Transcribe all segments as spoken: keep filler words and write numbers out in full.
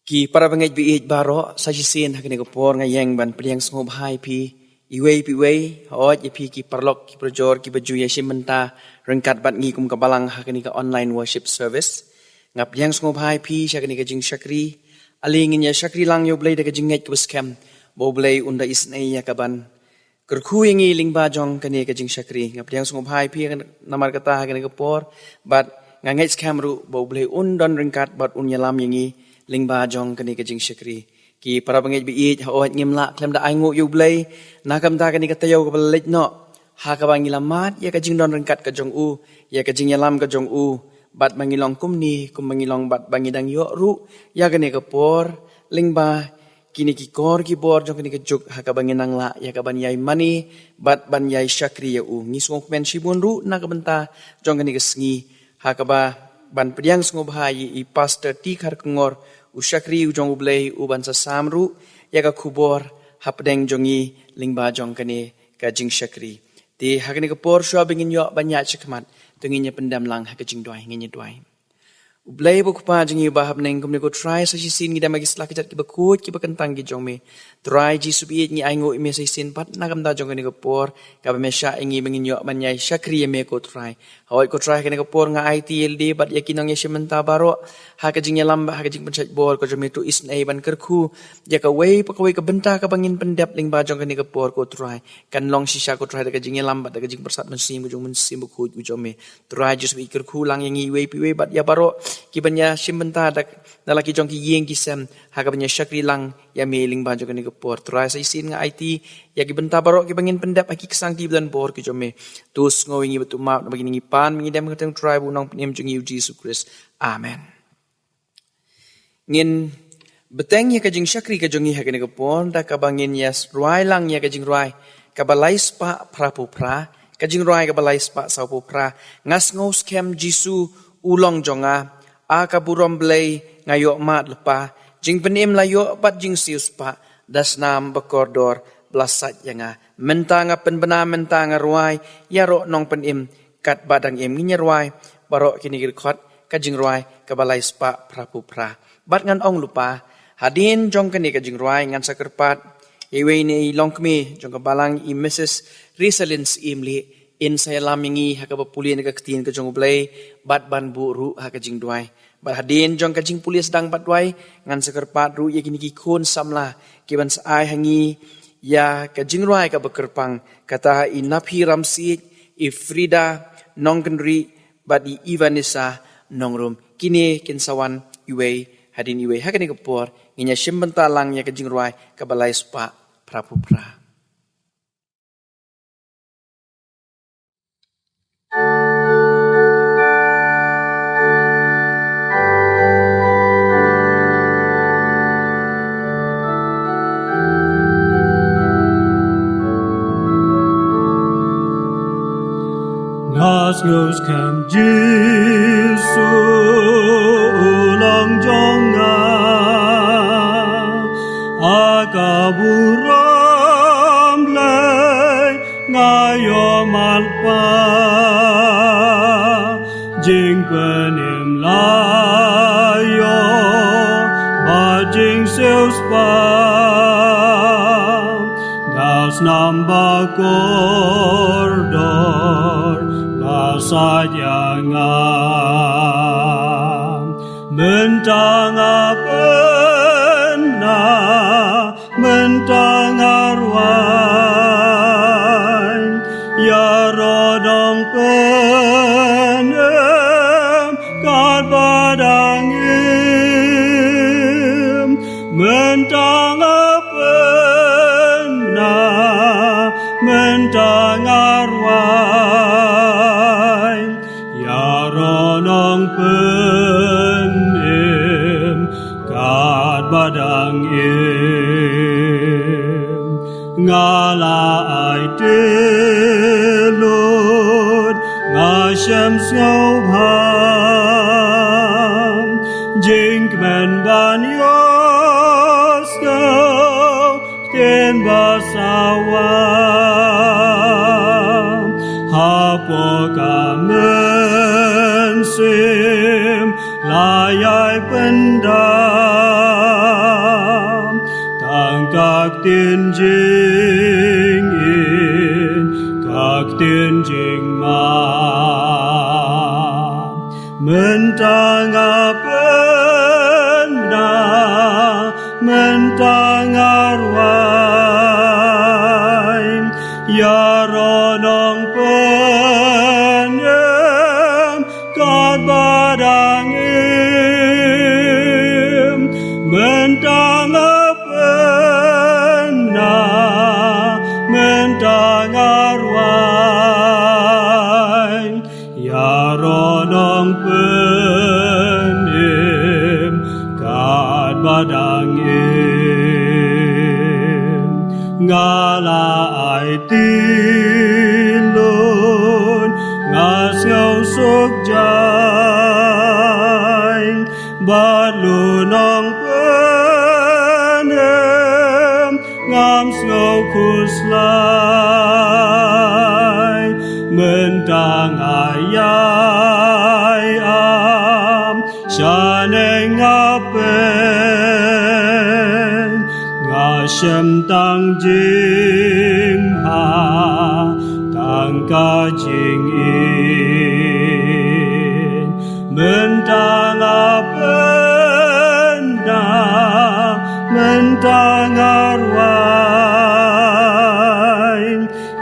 Ki para bangeit ba ïeit baroh, sa shisien ha kane ka por nga ïeng ban pdiang sngewbha ïa phi iwei pa iwei, hooid ïa phi ki paralok ki parajor kiba ju ïashim bynta ryngkat bad ngi kum ka balang ha kane ka online worship service. Nga pdiang sngewbha ïa phi sha kane ka jingshakri. Ale ngin ïa shakri lang ïa U Blei da ka jingngeit kaba skhem ba U Blei un da isynei ïa ka ban kyrkhu ïa ngi lyngba jong kane ka jingshakri. Nga pdiang sngewbha ïa phi namar kata ha kane ka por, bad nga ngeit skhem ruh ba U Blei un don ryngkat bad un ïalam ïa ngi lyngba jong kane ka jingshakri. Ki para bangeit ba ïeit, hooid ngim lah khlem da ainguh ïa U Blei na ka bynta kane ka taïew kaba la leit noh, ha kaba ngi la mad ïa ka jingdon ryngkat ka jong u, ïa ka jingïalam ka jong u, bad ba ngi long kumne kumba ngi long bad ba ngi dang ïoh ruh ïa kane ka por lyngba kine ki kor ki bor jong kane ka juk ha kaba ngi nang lah ïa ka ban ïai mane bad ban ïai shakri ïa u. Ngi sngewkmen shibun ruh na ka bynta jong kane ka sngi ha kaba ban pdiang sngewbha ïa i Pastor T Kharkongor, u shakri u jong U Blei, u ban sa sam ruh ïa ka khubor hapdeng jong ngi lyngba jong kane ka jingshakri. Te ha kane ka por shuwa ba ngin ïoh ban ïaid shakhmat, to ngin ïa pyndem lang ha ka jingduwai. Ngin ïa duwai. U Blei ba U Kpa jong ngi uba ha bneng, kumne ko Trai sa shisien ngi dem ha ki sla ki jait kiba khuid kiba kyntang ki jong me. Trai Jisu ba ïeit, ngi ainguh ïa me sa shisien pat na ka bynta jong kane ka por kaba me shah ïa ngi ba ngin ïoh ban ïai shakri ïa me ko Trai. Hooid ko Trai, ha kane ka por nga aiti ïa lade bad ïa ki nongïashim bynta baroh ha ka jingïalam bad ha ka jingpynshait bor ka jong me, to isynei ban kyrkhu ïa kawei pa kawei ka bynta kaba ngin pyndep lyngba jong kane ka por ko Trai. Kan long shisha ko Trai da ka jingïalam bad da ka jingpyrsad mynsiem ka jong u Mynsiem Bakhuid u jong me. Trai Jisu, i kyrkhu lang ïa ngi iwei pa iwei bad ïa baroh kiban ïashim bynta da, da la ki jong ki ïing ki sem ha kaban ïa shakri lang ïa me lyngba jong kane ka por. Trai sa shisien nga aiti ïa ki bynta baroh kiba ngin pyndep ha ki ksangti ba don bor ki jong me. To sngew ïa ngi bad to map namar kine ngi pan, ngi dem ha ka kyrteng Trai bad u Nongpynim jong ngi u Jisu Khrist. Amen. Ngin bteng ïa ka jingshakri ka jong ngi ha kane ka por da kaba ngin ïa rwai lang ïa ka jingrwai kaba lai spah phra phew phra, ka jingrwai kaba lai spah saw phew phra. Nga sngew skhem Jisu u long jong nga, a ka burom Blei nga ïoh mad lypa, jingpynim la ïoh bad jingsiew spah, da snam ba kordor ba la sait ïa nga. Mynta nga pynbna, mynta nga rwai, ïaroh Nongpynim, katba dang im. Ngin ïa rwai baroh kine ki dkhot, ka jingrwai kaba lai spah phra phew phra. Bad ngan ong lypa, hadien jong kane ka jingrwai ngan sa kyrpad ïa iwei na i longkmie jong ka balang, i Mrs Risalin Syiemlieh, in sa ïalam ïa ngi ha kaba pule na ka ktien ka jong U Blei bad ban buh ruh ha ka jingduwai. Bad hadien jong ka jingpule sdang bad duwai, ngan sa kyrpad ruh ïa kine ki khun samla kiban sa ai ha ngi ïa ka jingrwai kaba kyrpang, kata i Naphi Ramsiej, i Frida Nongkynrih bad i Ivanessa Nongrum. Kine kin sa wan iwei hadien iwei. Ha kane ka por ngin ïa shim bynta lang ïa ka jingrwai kaba lai spah phra phew phra. Nga sngew skhem Jisu u long jong nga, a ka burom Blei nga ïoh mad lypa, jingpynim la ïoh bad jingsiew spah, da snam ba kordor ba sait ïa nga. Mynta nga pynbna, mynta nga rwai, ïaroh Nongpynim katba dang im. Mynta nga pynbna, mynta nga rwai, ïaroh Nongpynim katba dang im. Nga la aiti lut, nga shem sngewbha, jingkmen ban ïohsngew ktien ba sawa. Hapoh ka mynsiem la ïai pynda. Ktien jingim, ka ktien jingma. Mynta nga pynda, mynta nga rwai, ïaroh nongpynim katba dang im. Mynta nga pynda, mynta nga rwai, ïaroh nongpynim katba dang im. Nga la aiti lun, nga sngewsuk jai, bad lun nongpynim ngam sngewkhuslai. Mynta nga ïai am shaneng, nga peit, nga shem tang jingbha, tang ka jingïeit. Mynta nga pynda, mynta nga rwai,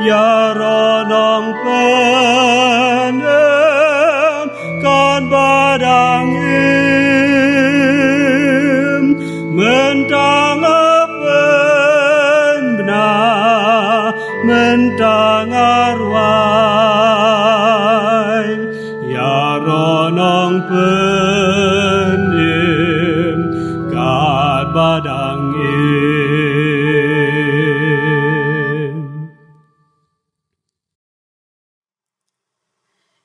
ïaroh nongpynim katba dang im. Mynta nga pynda, mynta nga rwai, ïaroh nongpynim katba dang im.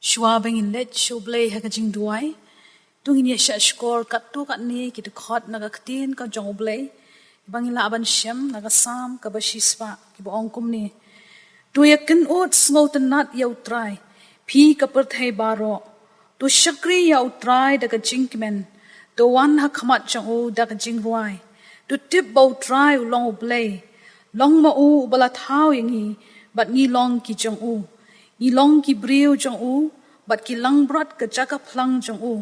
Shuwa ba ngin leit sha U Blei ha ka jingduwai, to ngin ïa shah shkor katto katne ki dkhot na ka ktien ka jong U Blei ba ngin lah ban shem na ka Salm kaba shispah, kiba ong kumne: To ïa kynnoh sngewtynnad ïa U Trai, phi ka pyrthei baroh. To shakri ïa U Trai da ka jingkmen, to wan ha khmat jong u da ka jingrwai. To tip ba U Trai u long U Blei, long ma u uba la thaw ïa ngi, bad ngi long ki jong u. Ngi long ki briew jong u, bad ki langbrot ka jaka phlang jong u.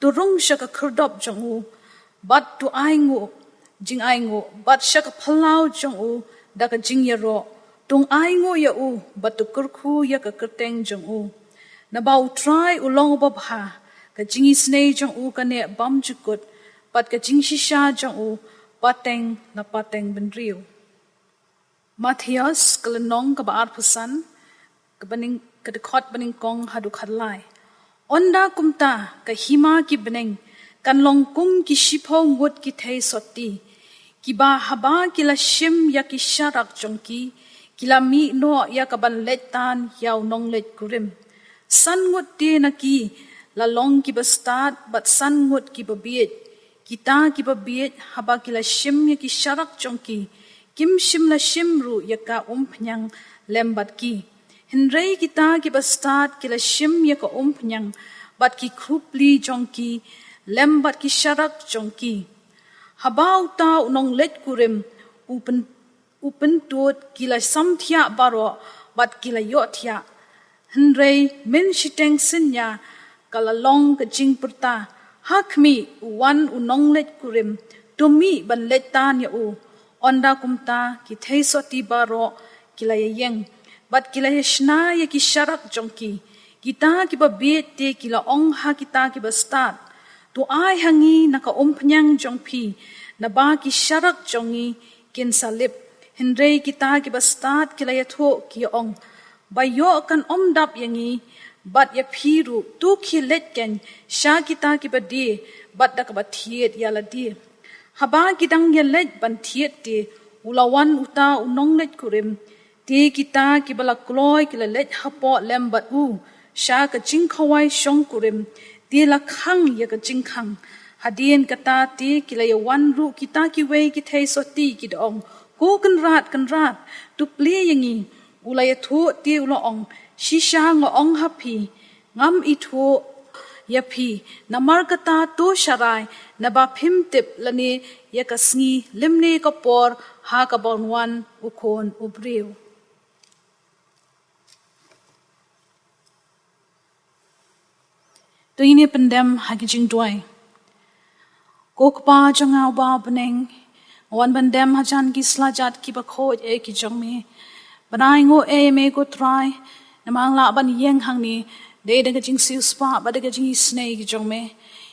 To rung sha ka khyrdop jong u, bad to ainguh, jingainguh, bad sha ka phyllaw jong u da ka jingïaroh. To ainguh ïa u, bad to kyrkhu ïa ka kyrteng jong u. Naba U Trai u long uba bha, ka jingisynei jong u ka neh bymjukut, bad ka jingshisha jong u pateng la pateng bynriew. Mathaios ka lynnong kaba arphew san, kaba nyng-, ka dkhot banyngkong haduh khatlai. Ynda kumta ka hima ki bneng kan long kum ki shiphew ngut ki theisotti, kiba haba ki la shim ïa ki sharak jong ki, ki la mih noh ïa ka ban leit tan ïa u nongleit kurim. San ngut te na ki la long kiba stad, bad san ngut kiba bieit. Kita kiba bieit, haba ki la shim ïa ki sharak jong ki, kim shym la shim ruh ïa ka umphniang lem bad ki. Hynrei kita kiba stad ki la shim ïa ka umphniang bad ki khublei jong ki lem bad ki sharak jong ki. Haba uta u nongleit kurim u pyn-, u pyntud, ki la samthiah baroh bad ki la ïohthiah. Hynrei mynshiteng synñia ka la long ka jingpyrta: Ha khmih, u wan u nongleit kurim, to mih ban leit tan ïa u. Ynda kumta ki theisotti baroh ki la ïaïeng, bad ki la ïashna ïa ki sharak jong ki. Kita kiba bieit te ki la ong ha kita kiba stad: To ai ha ngi na ka umphniang jong phi, naba ki sharak jong ngi kin sa lip. Hynrei kita kiba stad ki la ïathuh, ki ong: Ba ïoh kan ym dap ïa ngi bad ïa phi ruh. To khie leit kein sha kita kiba die, bad da kaba thied ïa lade. Haba ki dang ïaleit ban thied te, u la wan uta u nongleit kurim. Te kita kiba la kloi ki la leit hapoh lem bad u sha ka jingkhawai shongkurim, te la khang ïa ka jingkhang. Hadien kata te ki la ïawan ruh kita kiwei ki theisotti, ki da ong: Ko Kynrad, Kynrad, to plie ïa ngi. U la ïathuh te u la ong: Shisha nga ong ha phi, ngam ithuh ïa phi, namar kata to sharai, naba phim tip lane ïa ka sngi lymne ka por ha kaba un wan u Khun u briew. To ngin ïa pyndem ha ki jingduwai. Ko Kpa jong nga uba ha bneng, nga wan ban dem hajan ki slajat kiba khuid eh ki jong me. Ban ainguh eh ïa me ko Trai, namar nga lah ban ïeng hangne, dei da ka jingsiewspah bad da ka jingisynei ki jong me.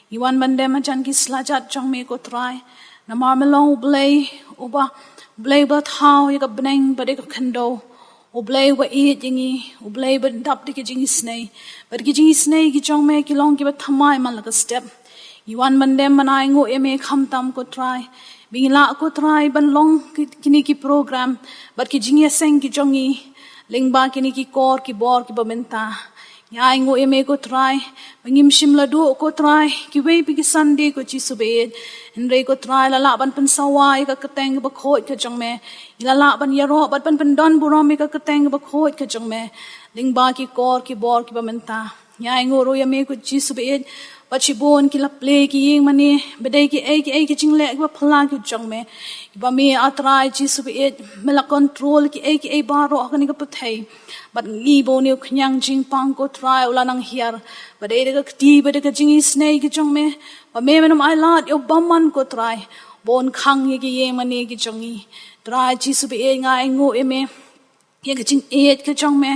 Ngi wan ban dem hajan ki slajat jong me ko Trai, namar me long U Blei uba, U Blei uba thaw ïa ka bneng bad ïa ka khyndew. U Blei uba ïeit ïa ngi, U Blei uba dap da ki jingisynei. Bad ki jingisynei ki jong me ki long kiba thymmai man la ka step. Ngi wan ban dem ban ainguh ïa me khamtam ko Trai. Ba ngi lah ko Trai ban long ki, kine ki program bad ki jingïaseng ki jong ngi lyngba kine ki kor ki bor kiba mynta. Ngi ainguh ïa me ko Trai ba ngim shym la duh ko Trai kiwei pat ki Sunday ko Jisu ba ïeit. Hynrei ko Trai la lah ban pynsawa ïa ka kyrteng kaba khuid ka jong me. Ngi la lah ban ïaroh bad ban pyndon burom ïa ka kyrteng kaba khuid ka jong me lyngba ki kor ki bor kiba mynta. Ngi ainguh ruh ïa me ko Jisu ba ïeit, bad shibun ki la plie ki ïing mane, ba dei kiei kiei ki jingleh kiba phylla ki jong me. Kiba me A Trai Jisu ba ïeit, me la control kiei kiei baroh ha kane ka pyrthei. Bad ngi ba une u khñiang jingpang ko Trai u la nang hiar, ba dei da ka kti bad da ka jingisynei ki jong me. Ba me men ym ailad ïa u bymman ko Trai ba un khang ïa ki ïing mane ki jong ngi. Trai Jisu ba ïeit, nga ainguh ïa me ïa ka jingïeit ka jong me,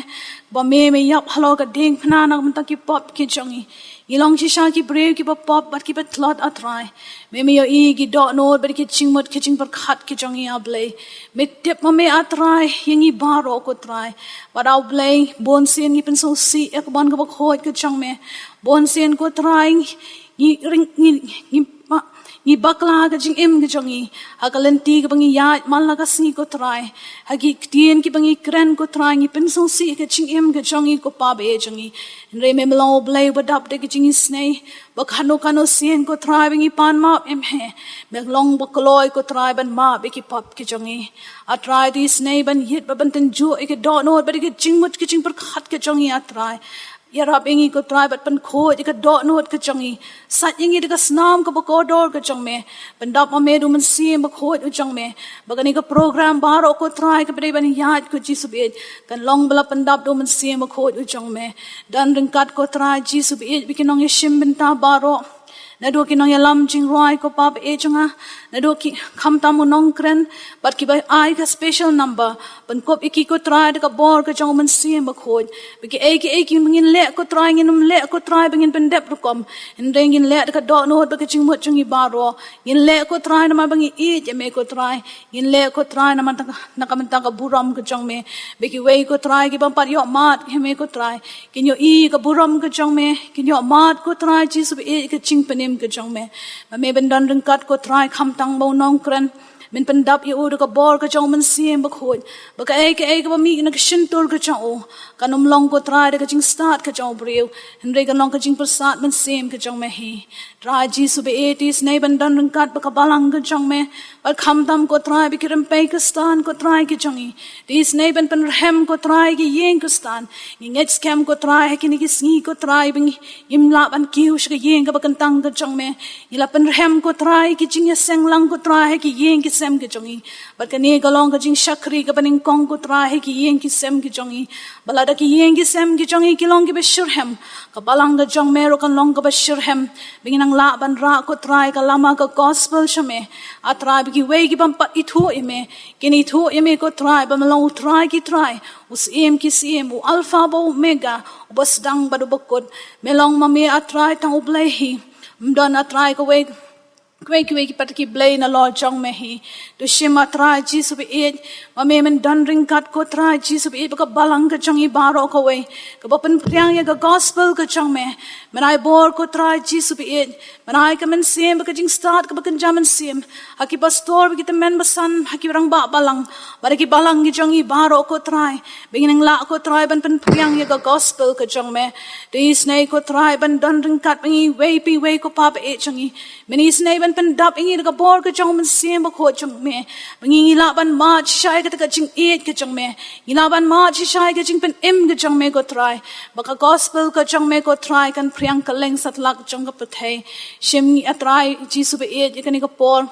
ba me me ïap halor ka diengphna na ka bynta ki pop ki jong ngi. Ngi long shisha ki briew kiba pop bad kiba tlot A Trai. Me me ïohi ki dohnud bad ki jingmut ki jingpyrkhat ki jong ngi A Blei. Me tip ma me A Trai ïa ngi baroh ko Trai. Bad A Blei, bunsien ngi pynsngewsih ïa ka mon kaba khuid ka jong me. Bunsien ko Trai ngi ring, ngi, ngi, ma, ngi bakla ka jingim ka jong ngi ha ka lynti kaba ngi ïaid man la ka sngi ko Trai. Ha ki ktien kiba ngi kren ko Trai, ngi pynsngewsih ka jingim ka jong ngi ko Pa ba ïeit jong ngi. Hynrei me me long U Blei uba dap da ka jingisynei. Ba kano kano sien ko Trai ba ngi pan map ïa me, me long ba kloi ko Trai ban map ïa ki pop ki jong ngi. A Trai, to isynei ban ïit bad ban tynjuh ïa ki dohnud bad ïa ki jingmut ki jingpyrkhat ki jong ngi A Trai. Ïarap ïa ngi ko Trai bad pynkhuid ïa ka dohnud ka jong ngi. Sait ïa ngi da ka snam kaba kordor ka jong me. Pyndap ma me da u Mynsiem Bakhuid u jong me, ba kane ka program baroh ko Trai kaba dei ban ïaid ko Jisu ba ïeit, kan long ba la pyndap da u Mynsiem Bakhuid u jong me. Don ryngkat ko Trai Jisu ba ïeit bad ki nongïashim bynta baroh. Naduh ki nongïalam jingrwai ko Pa ba ïeit jong nga, naduh ki khamtam u nongkren, bad kiba ai ka special number. Pynkup ïa ki ko Trai da ka bor ka jong u Mynsiem Bakhuid. Ba kiei kiei kiba ngin leh ko Trai, ngin ym leh ko Trai ba ngin pyndep rukom. Hynrei ngin leh da ka dohnud bad ka jingmut jong ngi baroh. Ngin leh ko Trai namar ba ngi ïeit ïa me ko Trai. Ngin leh ko Trai namar na ka bynta ka burom ka jong me. Ba kiwei ko Trai ki bym pat ïoh mad ïa me ko Trai, kin ïohi ka burom ka jong me, kin ïoh mad ko Trai Jisu ba ïeit ka jingpynim ka jong me. Ma me ban don ryngkat ko Trai khamtam ba u nongkren. Men pyndap ïa u da ka bor ka jong u Mynsiem Bakhuid. Ba kaei kaei kaba mih na ka shyntur ka jong u, kan ym long ko Trai da ka jingstad ka jong u briew, hynrei kan long ka jingpyrsad mynsiem ka jong me hi. Trai Jisu ba ïeit, to isynei ban don ryngkat bad ka balang ka jong me. Bad khamtam ko Trai bad ki rympei Khristan ko Trai ki jong ngi. To isynei ban pynrhem ko Trai ki ïing Khristan. Ngi ngeit skhem ko Trai ha kine ki sngi ko Trai ba ngi, ngim lah ban kiew sha ka ïing kaba kyntang ka jong me. Ngi la pynrhem ko Trai ki jingïaseng lang ko Trai ha ki ïing ki sem ki jong ngi. Bad kane ka long ka jingshakri kaba nyngkong ko Trai ha ki ïing ki sem ki jong ngi. Ba lada ki ïing ki sem ki jong ngi ki long kiba shitrhem, ka balang ka jong me ruh kan long kaba shitrhem. Ba ngin nang lah ban rah ko Trai ka lama ka gospel sha me. A Trai ba kiwei ki bym pat ithuh ïa me, kin ithuh ïa me ko Trai ba me long u Trai ki trai, u Syiem ki syiem, u Alpha bad u Omega, uba sdang bad uba kut. Me long ma me A Trai tang U Blei hi. Ym don A Trai kawei, kawei kiwei ki pat ki blei nalor jong me hi. To shim A Trai Jisu ba ïeit, ma me men don ryngkat ko Trai Jisu ba ïeit bad ka balang ka jong ngi baroh kawei, kaba pynphriang ïa ka gospel ka jong me. Men ai bor ko Trai Jisu ba ïeit. Men ai ka mynsiem bad ka jingstad kaba kynja mynsiem ha ki pastor bad ki tymmen basan, ha ki rangbah balang, bad ha ki balang ki jong ngi baroh ko Trai. Ba ngin nang lah ko Trai ban pynphriang ïa ka gospel ka jong me. To isynei ko Trai ban don ryngkat bad ngi iwei pa iwei ko Pa ba ïeit jong ngi. Men isynei ban pyndap ïa ngi da ka bor ka jong u Mynsiem Bakhuid jong me. Ba ngi ngi lah ban mad shisha ïa kata ka jingïeit ka jong me. Ngi lah ban mad shisha ïa ka jingpynim ka jong me ko Trai. Ba ka gospel ka jong me ko Trai kan phriang kylleng satlak jong ka pyrthei. Shim ngi A Trai Jisu ba ïeit ïa kane ka por.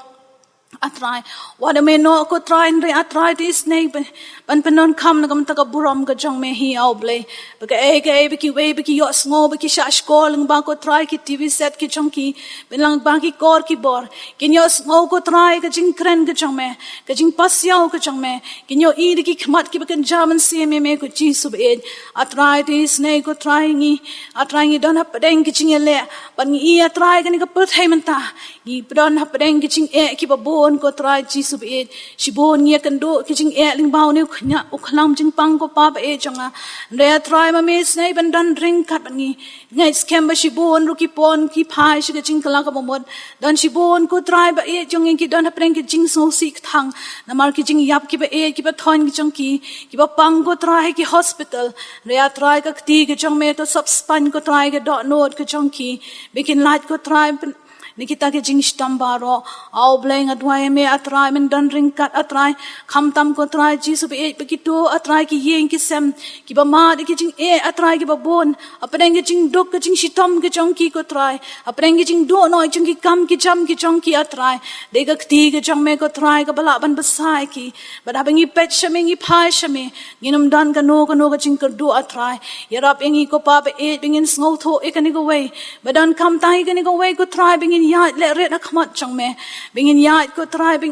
A Trai, wat ym ïehnoh ko Trai, hynrei A Trai to isynei ban, ban pyndonkam na ka bynta ka burom ka jong me hi A U Blei. Ba kaei kaei ba kiwei ba ki ïohsngew ba ki shah shkor lyngba ko Trai ki TV set ki jong ki, pynlang ba ki kor ki bor. Kin ïohsngew ko Trai ka jingkren ka jong me, ka jingpasiaw ka jong me. Kin ïohi da ki khmat kiba kynja mynsiem ïa me ko Jisu ba ïeit. A Trai to isynei ko Trai ngi, A Trai ngi don hapdeng ka jingïaleh. Bad ngi i A Trai kane ka pyrthei mynta. Ngi pdon hapdeng ki jingeh kiba bun ko Trai Jisu ba ïeit. Shibun ngi ïakynduh ki jingeh lyngba une u khñiang u khlam jingpang ko Pa ba ïeit jong nga. Hynrei A Trai ma me isynei ban don ryngkat bad ngi. Nga ngeit skhem ba shibun ruh ki pon ki phai sha ka jingkylla kaba mut. Don shibun ko Trai ba ïeit jong ngi ki don hapdeng ki jingsngewsih kthang. Namar ki jingïap kiba ïeit kiba thoiñ ki jong ki. Kiba pang ko Trai ki hospital. Hynrei A Trai ka kti ka jong me to sop spaiñ ko Trai ka dohnud ka jong ki. Ba kin lait ko Trai pyn- na kita ki jingshitom baroh. A U Blei nga duwai ïa me A Trai men don ryngkat A Trai. Khamtam ko Trai Jisu ba ïeit ba kito A Trai ki ïing ki sem. Kiba mad ïa ki jingeh A Trai kiba bun. Hapdeng ki jingduk ki jingshitom ki jong ki ko Trai. Hapdeng ki jingduh noh jong ki kam ki jam ki jong ki A Trai. Dei ka kti ka jong me ko Trai kaba lah ban bsa ïa ki. Bad haba ngi peit sha me ngi phai sha me. Ngin ym don kano kano ka jingkyrduh A Trai. Ïarap ïa ngi ko Pa ba ïeit ba ngin sngewthuh ïa kane kawei. Ba donkam tang ïa kane kawei ko Trai ba ngin ïaid leh rit ha khmat jong me. Ba ngin ïaid ko Trai ba,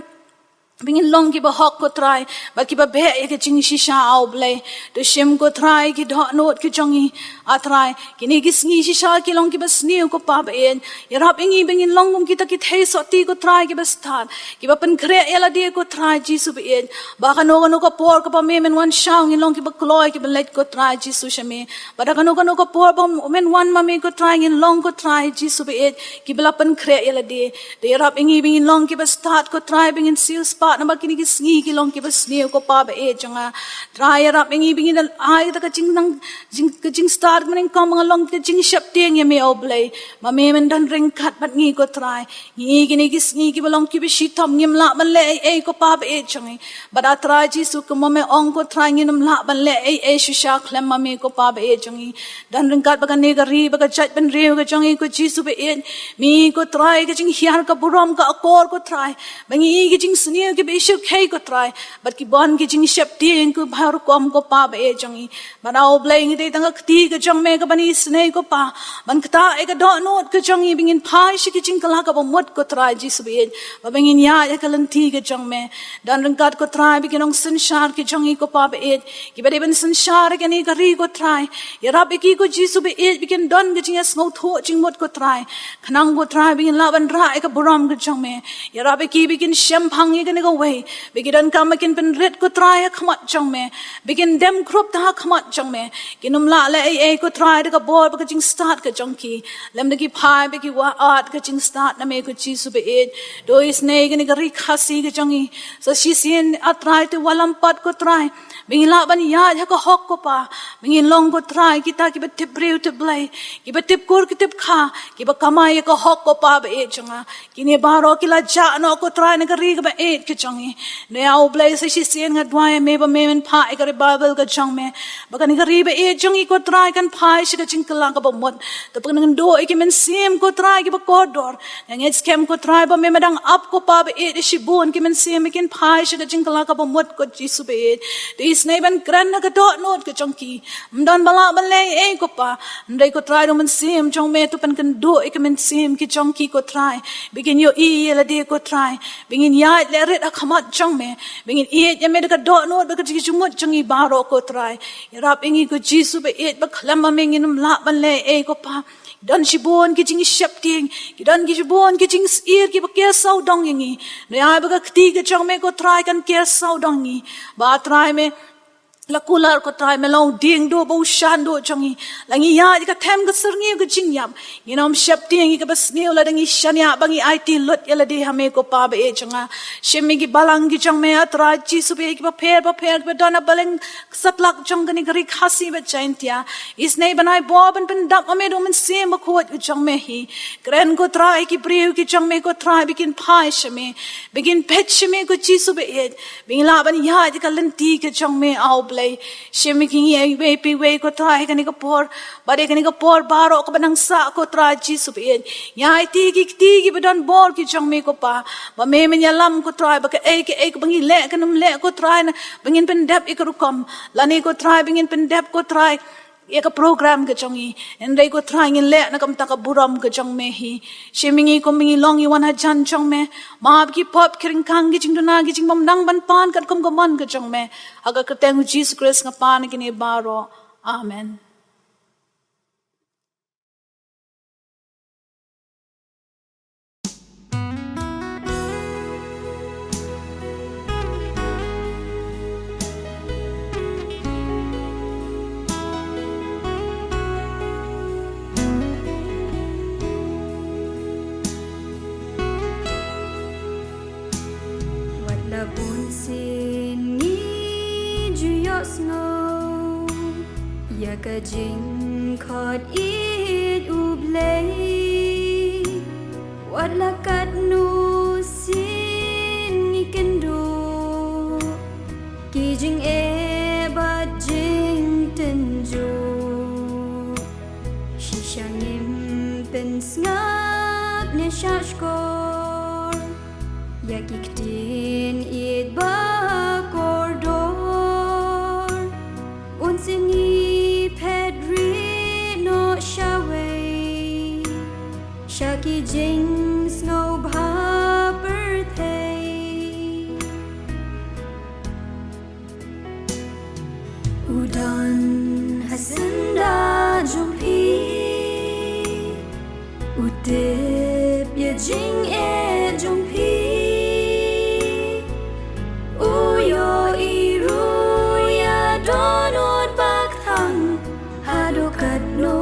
ba ngin long kiba hok ko Trai. Bad kiba beh ïa ka jingshisha A U Blei. To shim ko Trai ki dohnud ki jong ngi. A Trai, kine ki sngi shisha ki long kiba sniew ko Pa ba ïeit. Ïarap ïa ngi ba ngin long kum kita ki theisotti ko Trai kiba stad, kiba pynkhreh ïa lade ko Trai Jisu ba ïeit. Ba kano kano ka por kaba me men wan shaw ngin long kiba kloi kiba leit ko Trai Jisu sha me. Ba da kano kano ka por ba men wan ma me ko Trai ngin long ko Trai Jisu ba ïeit. Kiba la pynkhreh ïa lade. To ïarap ïa ngi ba ngin long kiba stad ko Trai ba ngin siew spah namar kine ki sngi ki long kiba sniew ko Pa ba ïeit jong nga. Trai ïarap ïa ngi ba ngin ai kata ka jingnang jing, ka jingstad kaba nyngkong ba nga long ka jingsheptieng ïa me A U Blei. Ma me men don ryngkat bad ngi ko Trai. Ngi kine ki sngi kiba long kiba shitom ngim lah ban leh ei ei ko Pa ba ïeit jong ngi. Bad A Trai Jisu kumba me ong ko Trai ngin ym lah ban leh ei ei shisha khlem ma me ko Pa ba ïeit jong ngi. Don ryngkat bad kane ka ri bad ka jaitbynriew ka jong ngi ko Jisu ba ïeit. Me ko Trai ka jinghiar ka burom ka akor ko Trai. Ba ngi i ki jingsniew kiba i shyrkhei ko Trai. Bad ki bun ki jingsheptieng kiba rukom ko Pa ba ïeit jong ngi. Bad A U Blei ngi dei tang ka kti ka jong me kaban isynei ko Pa. Ban ktah ïa ka dohnud ka jong ngi ba ngin phai sha ka jingkylla kaba mut ko Trai Jisu ba ïeit. Ba, ba ngin ïaid ha ka lynti ka jong me. Don ryngkat ko Trai ba ki nongsynshar ki jong ngi ko Pa ba ïeit. Kiba dei ban synshar ïa kane ka ri ko Trai. Ïarap ïa ki ko Jisu ba ïeit ba kin don ka jingïasngewthuh jingmut ko Trai. Khnang ko Trai ba ngin lah ban rah ïa ka burom ka jong me. Ïarap ïa ki ba kin shemphang ïa kane kawei. Ba ki donkam ba kin pynrit ko Trai ha khmat jong me. Ba kin dem khrup ta ha khmat jong me. Kin ym lah leh ei ei ko Trai da ka bor bad ka jingstad ka jong ki. Lymda ki phai ba ki wad ka jingstad na me ko Jisu ba ïeit. To isynei ïa kane ka ri Khasi ka jong ngi. Sa shisien A Trai to wallam pat ko Trai. Ba ngin lah ban ïaid ha ka hok ko Pa. Ba ngin long ko Trai kita kiba tip briew tip Blei. Kiba tip kur ki tip kha. Kiba kamai ïa ka hok ko Pa ba ïeit jong nga. Kine baroh ki la jah noh ko Trai na ka ri kaba ïeit ka jong ngi. Hynrei A U Blei sa shisien nga duwai ïa me ba me men phah ïa ka revival ka jong me. Ba kane ka ri ba ïeit jong ngi ko Trai kan phai sha ka jingkylla kaba mut. To pynkynduh ïa ki mynsiem ko Trai kiba kordor. Nga ngeit skhem ko Trai ba me me dang ap ko Pa ba ïeit ïa shibun ki mynsiem ba kin phai sha ka jingkylla kaba mut ko Jisu ba ïeit. To isynei ban kren ha ka dohnud ka jong ki. Ym don ba lah ban leh ei ei ko Pa. Hynrei ko Trai da u Mynsiem jong me to pynkynduh ïa ki mynsiem ki jong ki ko Trai. Ba kin ïohi ïa lade ko Trai. Ba ngin ïaid leh rit ha khmat jong me. Ba ngin ïeit ïa me da ka dohnud bad ka jingmut jong ngi baroh ko Trai. Ïarap ïa ngi ko Jisu ba ïeit ba khlem ma me ngin ym lah ban leh ei ei ko Pa. Don shibun ki jingsheptieng, ki don ki shibun ki jingsheptieng kiba ker sawdong ïa ngi. Hynrei ai ba ka kti ka jong me ko Trai kan ker sawdong ïa ngi. Ba Trai me La kular ko Trai, me long u dieng duh bad u shan duh jong ngi. La ngi ïaid ïa ka them ka syrngiew ka jingïap, ngin ym sheptieng ïa kaba sniew lada ngi shaniah ba ngi aiti lut ïa lade ha me ko Pa ba ïeit jong nga. Shim ïa ki balang ki jong me, ah Trai Jisu, ba ïeit, kiba pher bapher, kiba don ha balang satlak jong kane ka ri Khasi bad Jaintia. Isynei ban ai bor ban pyndap ma me da u Mynsiem Bakhuid u jong me hi. Kren ko Trai ïa ki briew ki jong me ko Trai, ba kin phai sha me, ba kin peit sha me ko Jisu ba ïeit, ba ngin lah ban ïaid ïa ka lynti ka jong me, ah u Blei. Shim ïa ngi iwei pa iwei ko Trai ha kane ka por, bad ha kane ka por baroh kaba nang sah ko Trai Jisu ba ïeit. Ngi aiti ki kti kiba don bor ki jong me ko Pa, ba me men ïalam ko Trai, ba kaei kaei kaba ngi leh kan ym leh ko Trai na ba ngin pyndep ïa ka rukom, lane ko Trai ba ngin pyndep ko Trai ïa ka program ka jong ngi. Hynrei ko Trai ngin leh na ka bynta ka burom ka jong me hi. Shim ïa ngi kum ba ngi long ki wan hajan jong me. Map ki pop, ki ryngkang, ki jingduna, ki jingbymnang ban pan katkum ka mon ka jong me. Ha ka kyrteng u Jisu Khrist nga pan ïa kine baroh. Amen. Wat la bun sien ngi ju ïohsngew ïa ka jingkhot ïeit U Blei. Wat la katno sien ngi kynduh ki jingeh bad jingtynjuh, shisha ngim pynsngap ne shahshkor ïa ki ktien ïeit ba kordor. Bun sien ngi phet rieh noh shawei sha ki jingsngewbha pyrthei. U don ha syndah jong phi, u tip ïa jingeh jong phi. U ïohi ruh ïa dohnud ba kthang, haduh katno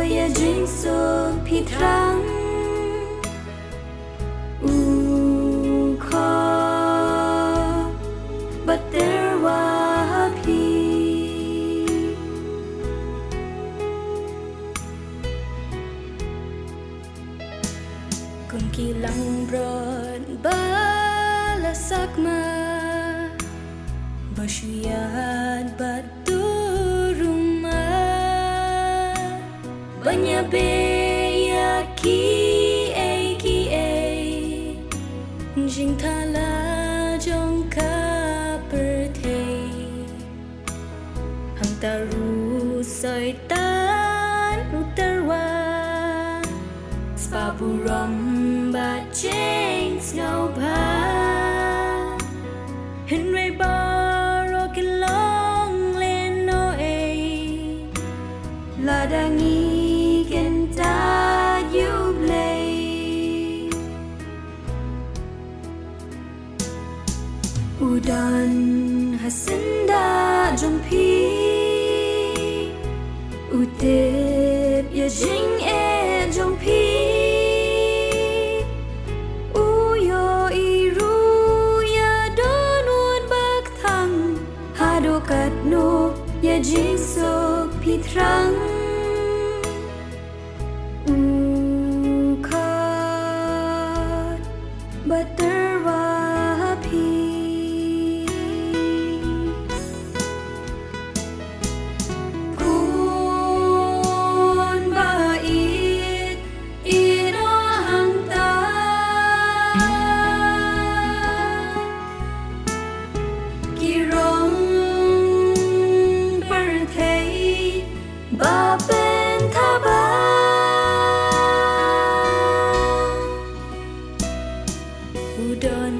ïa jingsuk phi thrang. U khot bad tyrwa ha phi. Kum ki langbrot ba la sakma, ba shu ïaid bad turuma, ban ïabeh ïa kiei kiei jingthala jong ka pyrthei. Hangta ruh Soitan u tyrwa, spah burom bad jingsngewbha. Hynrei baroh kin long lehnohei lada ngi kyntait ïa U Blei. U don ha syndah jong phi, u tip ïa jingeh jong phi. U ïohi ruh ïa dohnud ba kthang, haduh katno ïa jingsuk phi thrang. U khot bad tyrwa ha phi. Khun ba ïeit, ïeit noh hangta. Ki rong pyrthei ba pynthaba. U don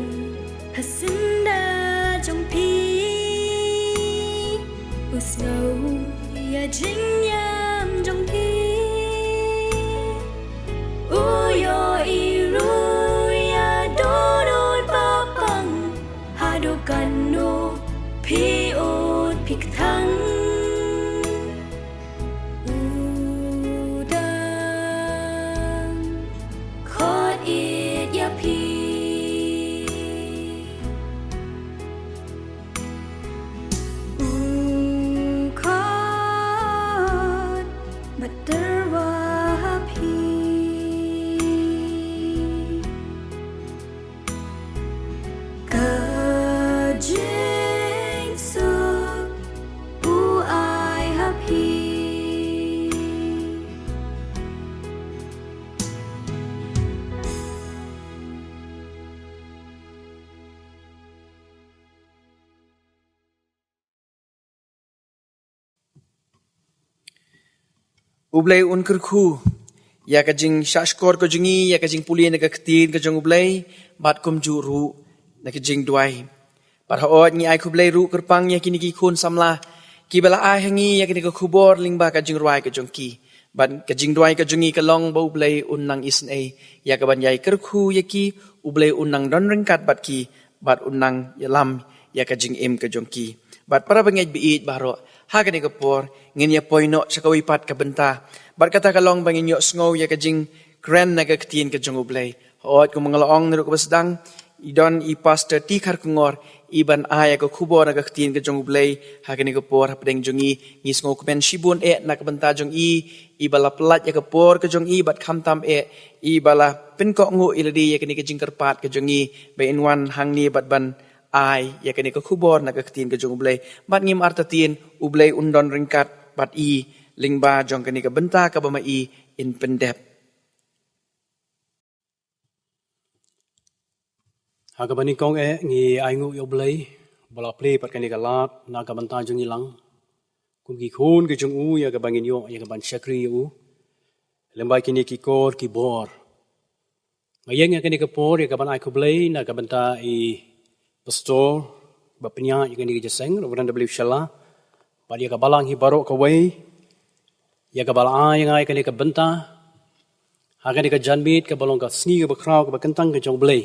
ha syndah jong phi, u sngew ïa jingïam jong phi. U ïohi ruh ïa dohnud ba pang, haduh katno phi ud phi kthang. U Blei un kyrkhu ïa ka jingshahshkor ka jong ngi ïa ka jingpule na ka ktien ka jong U Blei, bad kumjuh ruh na ka jingduwai. Bad hooid, ngi ai khublei ruh kyrpang ïa kine ki khun samla kiba la ai ha ngi ïa kane ka khubor lyngba ka jingrwai ka jong ki. Bad ka jingduwai ka jong ngi ka long ba U Blei un nang isynei ïa kaban ïai kyrkhu ïa ki, U Blei un nang don ryngkat bad ki, bad un nang ïalam ïa ka jingim ka jong ki. Bad para bangeit ba ïeit baroh, ha kane ka por ngin ïa poi noh sha kawei pat ka bynta. Bad kata ka long ba ngin ïohsngew ïa ka jingkren na ka ktien ka jong U Blei. Hooid, kumba nga la ong naduh kaba sdang, i don i Pastor T. Kharkongor, i ban ai ïa ka khubor na ka ktien ka jong U Blei ha kane ka por hapdeng jong ngi. Ngi sngewkmen shibun eh na ka bynta jong i, i ba la pyllait ïa ka por ka jong i, bad khamtam eh i ba la pynkohnguh ïa lade ïa kane ka jingkyrpad ka jong i ba in wan hangne bad ban ai ïa kane ka khubor na ka ktien ka jong U Blei. Bad ngim artatien, U Blei un don ryngkat bad i lyngba jong kane ka bynta kaba ma i in pyndep. Ha kaba nyngkong eh ngi ainguh ïa U Blei ba la plie pat kane ka lad na ka bynta jong ngi lang kum ki khun ki jong u, ïa kaba ngin ïoh ïa kaban shakri ïa u lyngba kine ki kor ki bor. Nga ïeng ïa kane ka por ïa kaban ai khublei na ka bynta i Pastor ba pynïaid ïa kane ka jingïaseng, Reverend W. Shylla, bad ïa ka balang hi baroh kawei ïa kaba la ai ïa nga ïa kane ka bynta ha kane ka janmiet kaba long ka sngi kaba khraw kaba kyntang ka jong U Blei,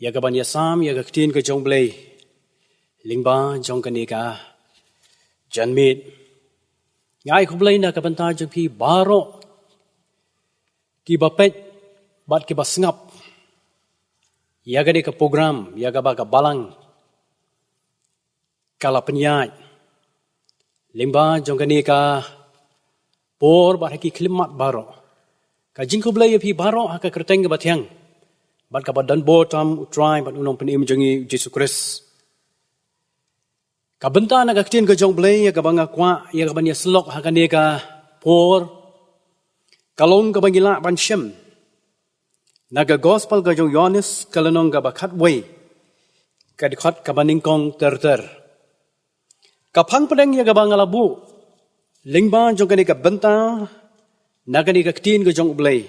ïa kaban ïasam ïa ka ktien ka jong U Blei lyngba jong kane ka janmiet. Nga ai khublei na ka bynta jong phi baroh kiba peit bad kiba sngap ïa kane ka program, ïa kaba ka balang ka la pynïaid lyngba jong kane ka por bad ha ki khyllipmat baroh. Ka jingkhublei ïa phi baroh ha ka kyrteng kaba thiang bad kaba don bor tam U Trai bad U Nongpynim jong ngi U Jisu Khrist. Ka bynta na ka ktien ka jong U Blei ïa kaba nga kwah ïa kaban ïasyllok ha kane ka por ka long kaba ngi lah ban shem na ka Gospel ka jong u Ïoannis, ka lynnong kaba khatwei, ka dkhot kaba nyngkong ter ter. Ka phang pdeng ïa kaba nga la buh lyngba jong kane ka bynta na kane ka ktien ka jong U Blei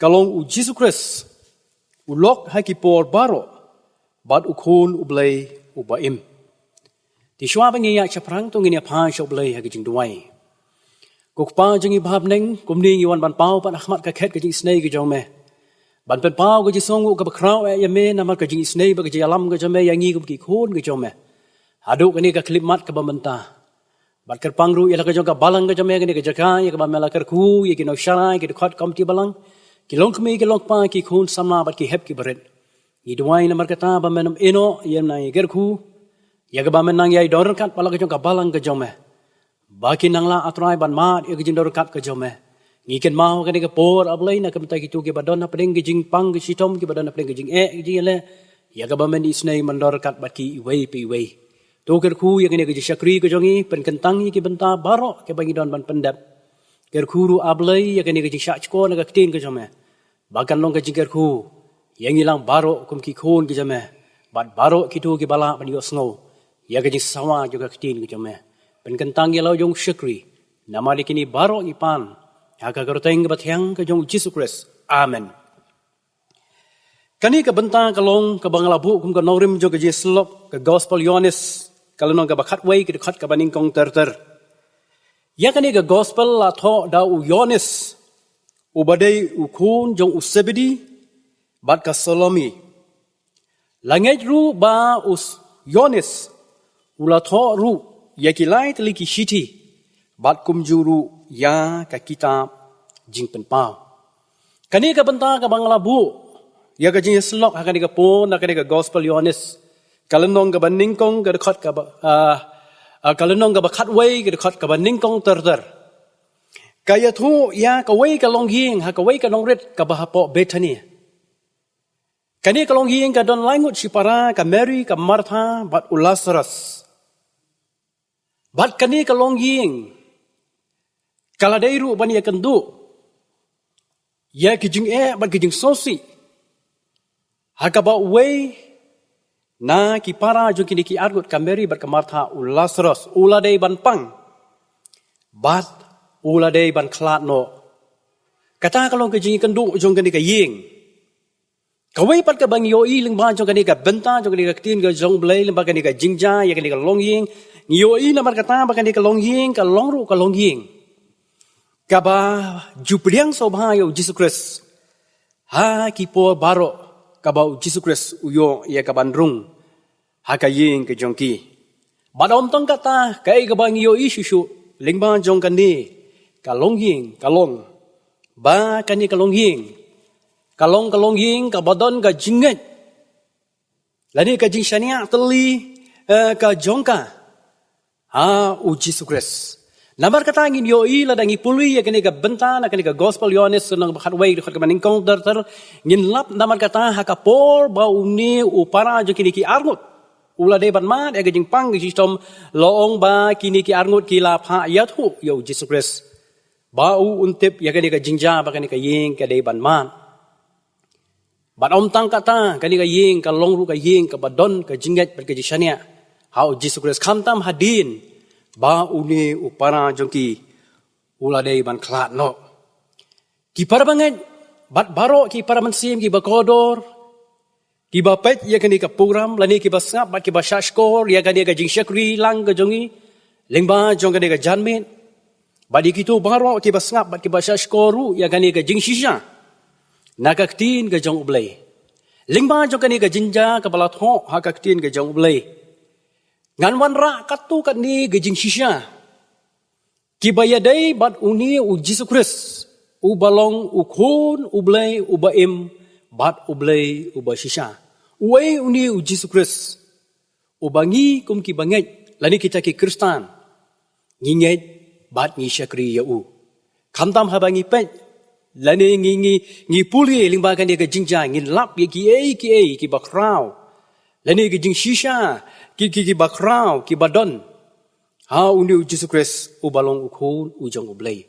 ka long U Jisu Khrist u lok ha ki por baroh bad U Khun U Blei uba im. Te shuwa ba ngin ïaid shaphrang, to ngin ïa pan sha U Blei ha ka jingduwai. Ko Kpa jong ngi ba ha bneng, kumne ngi wan ban paw pat ha khmat ka khet ka jingisynei ka jong me, ban pynpaw ka jingsngewnguh kaba khraw eh ïa me namar ka jingisynei bad ka jingïalam ka jong me ïa ngi kum ki khun ka jong me haduh kane ka khyllipmat kaba mynta. Bad kyrpang ruh ïa la ka jong ka balang ka jong me, kane ka jaka ïa kaba me la kyrkhu ïa ki nongshakri, ki dkhot komiti balang, ki longkmie ki longkpa, ki khun samla bad ki hep ki barit. Ngi duwai namar kata ba men ym ïehnoh ïa me, nang ïa kyrkhu ïa kaba men nang ïai don ryngkat bad la ka jong ka balang ka jong me, ba kin nang lah, A Trai, ban mad ïa ka jingdon ryngkat ka jong me. Ngi kynmaw kane ka por, A Blei, na ka bynta kito kiba don hapdeng ka jingpang ka shitom, kiba don hapdeng ka jingeh ka jingïaleh, ïa kaba men isynei ban don ryngkat bad ki iwei pa iwei. To kyrkhu ïa kane ka jingshakri ka jong ngi, pynkyntang ïa ki bynta baroh kiba ngi don ban pyndep. Kyrkhu ruh, A Blei, ïa kane ka jingshahshkor na ka ktien ka jong me, ba kan long ka jingkyrkhu ïa ngi lang baroh kum ki khun ki jong me bad baroh kito kiba lah ban ïohsngew ïa ka jingsawa jong ka ktien ka jong me. Pynkyntang ïa la u jong u shakri, namar ïa kine baroh ngi pan ha ka kyrteng kaba thiang ka jong U Jisu Khrist. Amen. Kane ka bynta ka long kaba nga la buh kum ka nongrim jong ka jingïasyllok, ka Gospel Ïoannis, ka lynnong kaba khatwei, ka dkhot kaba nyngkong ter ter. Ïa kane ka Gospel la thoh da u Ïoannis, uba dei u khun jong u Sebedi bad ka Salome. La ngeit ruh ba u s-, Ïoannis u la thoh ruh ïa ki lai tylli ki shithi bad kumjuh ruh ïa ka kitab Jingpynpaw. Kane ka bynta kaba nga la buh ïa ka jingïasyllok ha kane ka por, na kane ka Gospel Ïoannis, ka lynnong kaba nyngkong, ka dkhot kaba, ah, ah, ka lynnong kaba khatwei, ka dkhot kaba nyngkong ter ter, ka ïathuh ïa kawei ka longïing ha kawei ka nongrit kaba hapoh Bethania. Kane ka longïing ka don lai ngut shipara, ka Mary, ka Martha bad u Lazarus. Bad kane ka longïing ka la dei ruh ban ïakynduh ïa ki jingeh bad ki jingsngewsih ha kaba uwei na ki para jong kine ki arngut, ka Mary bad ka Martha, u Lazarus, u la dei ban pang bad u la dei ban khlad noh. Kata ka long ka jingïakynduh jong kane ka ïing. Kawei pat kaba ngi ïohi lyngba jong kane ka bynta jong kane ka ktien ka jong U Blei, lyngba kane ka jingjia ïa kane ka longïing, ngi ïohi namar kata ba kane ka longïing ka long ruh ka longïing kaba ju pdiang sngewbha ïa U Jisu Khrist ha ki por baroh kaba U Jisu Khrist u ïoh ïa ka ban rung ha ka ïing ka jong ki. Bad ym tang kata, kaei kaba ngi ïohi shuh shuh lyngba jong kane ka longïing ka long ba kane ka longïing ka long ka longïing kaba don ka jingngeit lane ka jingshaniah tylli, eh, ka jong ka ha U Jisu Khrist. Namar kata ngin ïohi lada ngi pule ïa kane ka bynta na kane ka Gospel Ïohannes lynnong ba khatwei, dkhot kaba nyngkong ter ter, ngin lap namar kata ha ka por ba une u para jong kine ki arngut u la dei ban mad ïa ka jingpang ka jingshitom, la ong ba kine ki arngut ki la phah ïathuh ïa U Jisu Khrist ba u un tip ïa kane ka jingjia ba kane ka ïing ka dei ban mad. Bad ym tang kata, kane ka ïing ka long ruh ka ïing kaba don ka jingngeit bad ka jingshaniah ha U Jisu Khrist, khamtam hadien ba une u para jong ki u la dei ban khlad noh. Ki para bangeit bad baroh ki para mynsiem kiba kordor, kiba peit ïa kane ka program lane kiba sngap bad kiba shahshkor ïa kane ka jingshakri lang ka jong ngi lyngba jong kane ka janmiet, bad ïa kito baroh kiba sngap bad kiba shahshkor ruh ïa kane ka jingshisha na ka ktien ka jong U Blei, lyngba jong kane ka jingjia kaba la thoh ha ka ktien ka jong U Blei. Ngan wanrah katto katne ka jingshisha kiba ïadei bad une U Jisu Khrist uba long U Khun U Blei uba im bad U Blei uba shisha. Uei une U Jisu Khrist uba ngi kum kiba ngeit lane kita ki Khristan ngi ngeit bad ngi shakri ïa u? Khamtam haba ngi peit lane ngi, ngi, ngi pule lyngba kane ka jingjia, ngin lap ïa kiei kiei kiba khraw lane ki jingshisha ki, ki, kiba khraw kiba don ha une U Jisu Khrist uba long U Khun u jong U Blei.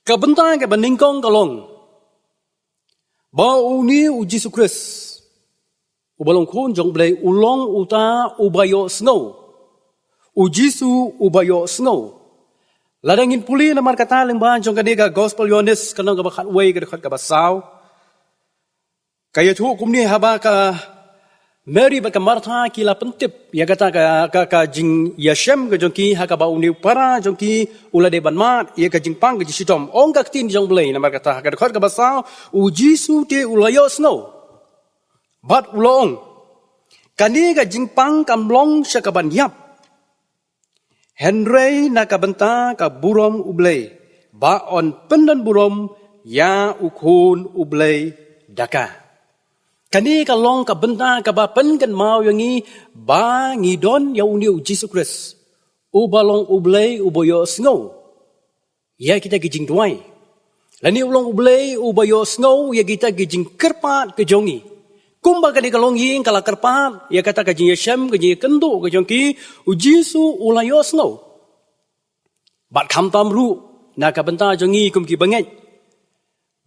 Ka bynta kaba nyngkong ka long ba une U Jisu Khrist uba long Khun jong U Blei u long uta uba ïohsngew. U Jisu uba ïohsngew. Lada ngin pule namar kata lyngba jong kane ka Gospel Ïohannes ka lynnong kaba khatwei, ka dkhot kaba saw, ka ïathuh kumne, haba ka Mary bad ka Martha ki la pyntip ïa kata ka, ka, ka jingïashem ka jong ki ha kaba une u para jong ki u la dei ban mad ïa ka jingpang ka jingshitom, ong ka ktien jong U Blei namar kata ha ka dkhot kaba saw, U Jisu te u la ïohsngew bad u la ong, kane ka jingpang kam long sha ka ban ïap, hynrei na ka bynta ka burom U Blei, ba yn pyndonburom ïa U Khun U Blei da ka. Kane ka long ka bynta kaba pynkynmaw ïa ngi ba ngi don ïa une U Jisu Khrist uba long U Blei uba ïohsngew ïa kita ki jingduwai, lane u long U Blei uba ïohsngew ïa kita ki jingkyrpad ka jong ngi. Kumba kane ka longïing ka la kyrpad ïa kata ka jingïashem, ka jingïakynduh ka jong ki, U Jisu u la ïohsngew. Bad khamtam ruh na ka bynta jong ngi kum kiba ngeit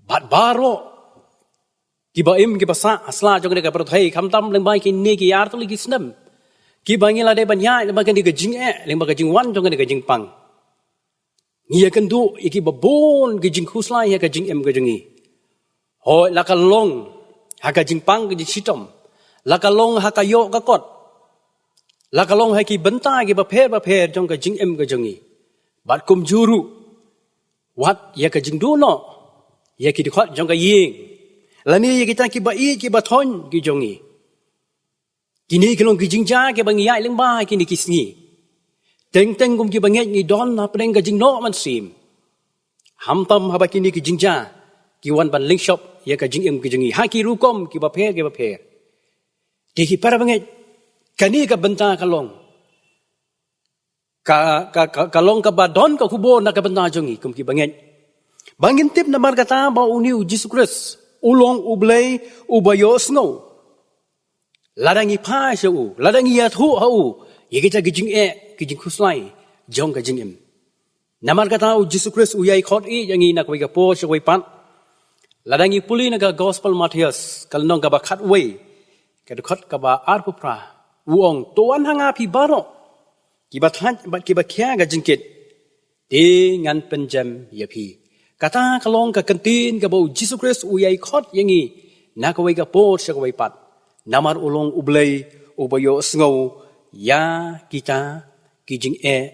bad baroh kiba im kiba sah ha sla jong kane ka pyrthei, khamtam lyngba kine ki artylli ki snem kiba ngi la dei ban ïaid lyngba kane ka jingeh, lyngba ka jingwan jong kane ka jingpang. Ngi ïakynduh ïa kiba bun ki jingkhuslai ha ka jingim ka jong ngi. Hooid, la ka long ha ka jingpang ka jingshitom, la ka long ha ka ïoh ka kot, la ka long ha ki bynta kiba pher ba pher jong ka jingim ka jong ngi. Bad kumjuh ruh, wat ïa ka jingduh noh ïa ki dkhot jong ka ïing, lane ïa kita kiba ïeit kiba thoiñ ki jong ngi. Kine ki long ki jingjia kiba ngi ïaid lyngba ha kine ki sngi. Teng teng kum kiba ngeit ngi don hapdeng ka jingnoh mynsiem, khamtam haba kine ki jingjia ki wan ban lyngshop ïa ka jingim ka jong ngi ha ki rukom kiba pher kiba pher. Te ki para bangeit, kane ka bynta ka long ka, ka, ka, ka long kaba don ka khubor na ka bynta jong ngi kum kiba ngeit, ba ngin tip namar kata ba une U Jisu Khrist u long U Blei uba ïohsngew. Lada ngi phai sha u, lada ngi ïathuh ha u ïa kita ki jingeh ki jingkhuslai jong ka jingim. Namar kata U Jisu Khrist u ïai khot ïa ngi na kawei ka por sha kawei pat. Lada ngi pule na ka Gospel Mathaios ka lynnong kaba khatwei, ka dkhot kaba arphew phra, u ong, to wan ha nga phi baroh kiba thait bad kiba khia ka jingkit, te ngan pynjem ïa phi. Kata ka long ka kyntien kaba u Jisu Khrist u ïai khot ïa ngi na kawei ka por sha kawei pat. Namar u long U Blei uba ïohsngew ïa kita ki jingeh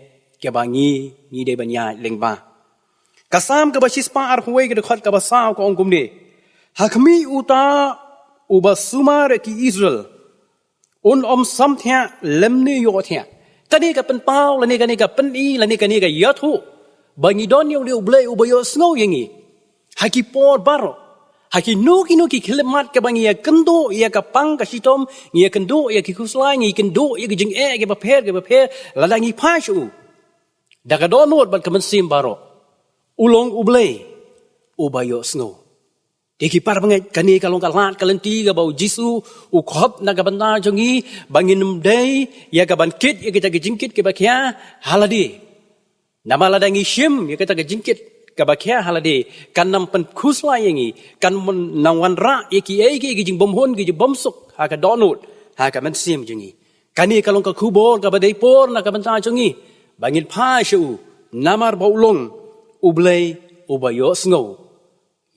kiba ngi, ngi dei ban ïaid lyngba. Ka Salm kaba shispah arphew wei ka dkhot kaba saw ka ong kumne: Ha khmih uta uba sumar ïa ki Israel, un ym samthiah lymne ïohthiah. Kane ka pynpaw lane kane ka pyni lane kane ka ïathuh ba ngi don ïa U Blei uba ïohsngew ïa ngi ha ki por baroh. Ha kino kino ki khyllipmat kaba ngi ïakynduh ïa ka pang ka shitom, ngi ïakynduh ïa ki khuslai, ngi ïakynduh ïa ki jingeh kiba pher kiba pher, lada ngi phai sha u da ka dohnud bad ka mynsiem baroh, u long U Blei uba ïohsngew. Te ki para bangeit, kane ka long ka lad ka lynti kaba u Jisu u khot na ka bynta jong ngi, ba ngin ym dei ïa kaban kit ïa kita ki jingkit kiba khia ha lade. Namar lada ngi shim ïa kita ki jingkit kiba khia ha lade, kan nang pynkhuslai ïa ngi, kan nang wanrah ïa kiei kiei ki jingbymhun ki jingbymsuk ha ka dohnud, ha ka mynsiem jong ngi. Kane ka long ka khubor kaba dei por na ka bynta jong ngi, ba ngin phai sha u, namar ba u long U Blei uba ïohsngew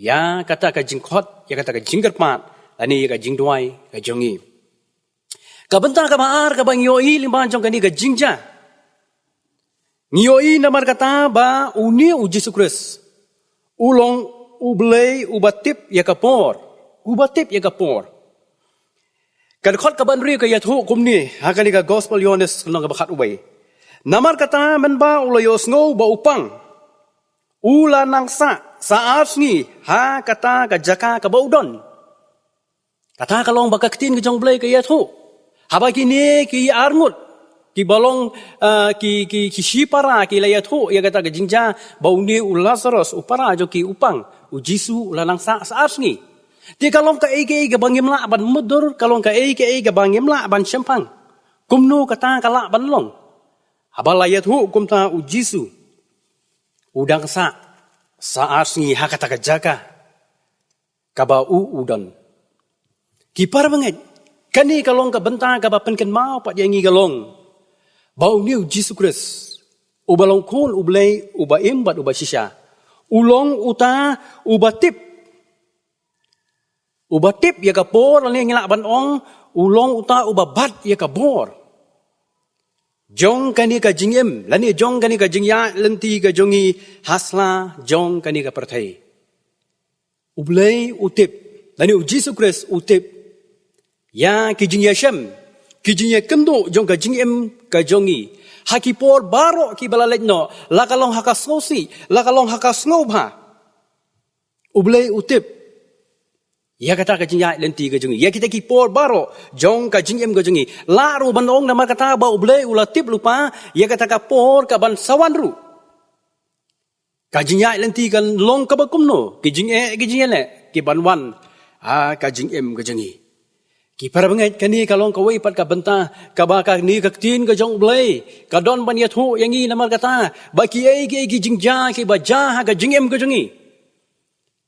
ïa kata ka jingkhot, ïa kata ka jingkyrpad lane ïa ka jingduwai ka jong ngi. Ka bynta kaba ar kaba ngi ïohi lyngba jong kane ka jingjia, ngi ïohi namar kata ba une u Jisu Khrist u long U Blei uba tip ïa ka por, uba tip ïa ka por. Ka dkhot kaba hynriew ka ïathuh kumne ha kane ka Gospel Ïohannes lynnong kaba khatwei: Namar kata mynba u la ïohsngew ba u pang, u la nang sah sa ar sngi ha kata ka jaka kaba u don. Kata ka long ba ka ktien ka jong U Blei ka ïathuh. Haba kine ki arngut kiba long, ah, ki, ki, ki shipara ki la ïathuh ïa kata ka jingjia ba une u Lazarus u para jong ki u pang, u Jisu u la nang sah sa ar sngi. Te ka long kaei kaei kaba ngim lah ban mutdur, ka long kaei kaei kaba ngim lah ban shemphang. Kumno kata ka lah ban long? Haba la ïathuh kumta, u Jisu u dang sah sa ar sngi ha kata ka jaka kaba u u don. Ki para bangeit, kane ka long ka bynta kaba pynkynmaw pat ïa ngi ka long ba une u Jisu Khrist uba long Khun U Blei uba im bad uba shisha, u long uta uba tip, uba tip ïa ka por, lane ngi lah ban ong u long uta uba bat ïa ka bor jong kane ka jingim lane jong kane ka jingïaid lynti ka jong ngi ha sla jong kane ka pyrthei. U Blei u tip, lane u Jisu Khrist u tip ïa ki jingïashem, ki jingïakynduh jong ka jingim ka jong ngi ha ki por baroh kiba la leit noh, la ka long ha ka sngewsih, la ka long ha ka sngewbha. U Blei u tip ïa kata ka jingïaid lynti ka jong ngi, ïa kita ki por baroh jong ka jingim ka jong ngi. Lah ruh ban ong namar kata ba U Blei u la tip lypa ïa kata ka por kaban sa wan ruh. Ka jingïaid lynti kan long kaba kumno, ki jingeh ki jingïaleh kiban wan ha ka jingim ka jong ngi. Ki para bangeit, kane ka long kawei pat ka bynta kaba kane ka ktien ka jong U Blei ka don ban ïathuh ïa ngi namar kata ba kiei kiei ki jingjia kiba jia ha ka jingim ka jong ngi,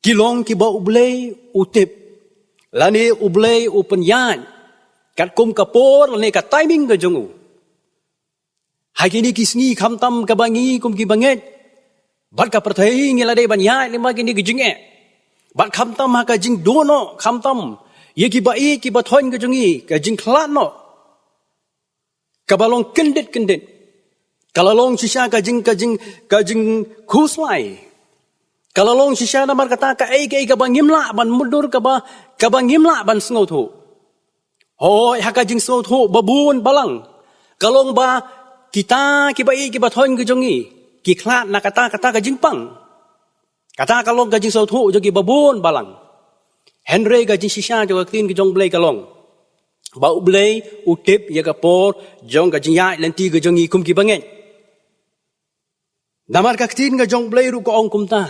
ki long kiba U Blei u tip, lane U Blei u pynïaid katkum ka por lane ka timing ka jong u. Ha kine ki sngi khamtam kaba ngi kum ki bangeit bad ka pyrthei ngi la dei ban ïaid lyngba kine ki jingeh, bad khamtam ha ka jingduh noh, khamtam ïa kiba ïeit kiba thoiñ ka jong ngi, ka jingkhlad noh kaba long kyndit kyndit, ka la long shisha ka jing, ka jing, ka jingkhuslai. Ka la long shisha namar kata kaei kaei kaba ngim lah ban mutdur, kaba, kaba ngim lah ban sngewthuh. Hooid, ha ka jingsngewthuh babun balang ka long ba kita kiba ïeit kiba thoiñ ka jong ngi ki khlad na kata, kata ka jingpang. Kata ka long ka jingsngewthuh jong ki babun balang. Hynrei ka jingshisha jong ka ktien ka jong U Blei ka long ba U Blei u tip ïa ka por jong ka jingïaid lynti ka jong ngi kum ki bangeit. Namar ka ktien ka jong U Blei ruh ka ong kumta.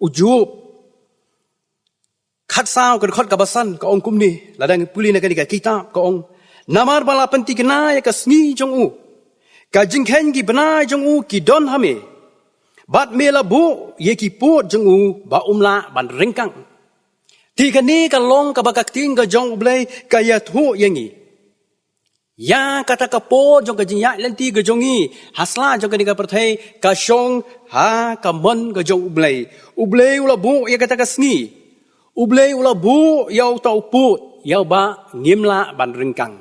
U Job khatsaw ka dkhot kaba san ka ong kumne, lada ngi pule na kane ka kitab ka ong: Namar ba la pynthikna ïa ka sngi jong u, ka jingkheiñ ki bnai jong u ki don ha me, bad me la buh ïa ki pud jong u ba um lah ban ryngkang. Te kane ka long kaba ka ktien ka jong U Blei ka ïathuh ïa ngi. Ïa kata ka por jong ka jingïaid lynti ka jong ngi ha sla jong kane ka pyrthei ka shong ha ka mon ka jong U Blei. U Blei u la buh ïa kata ka sngi. U Blei u la buh ïa uta u pud ïa uba ngim lah ban ryngkang.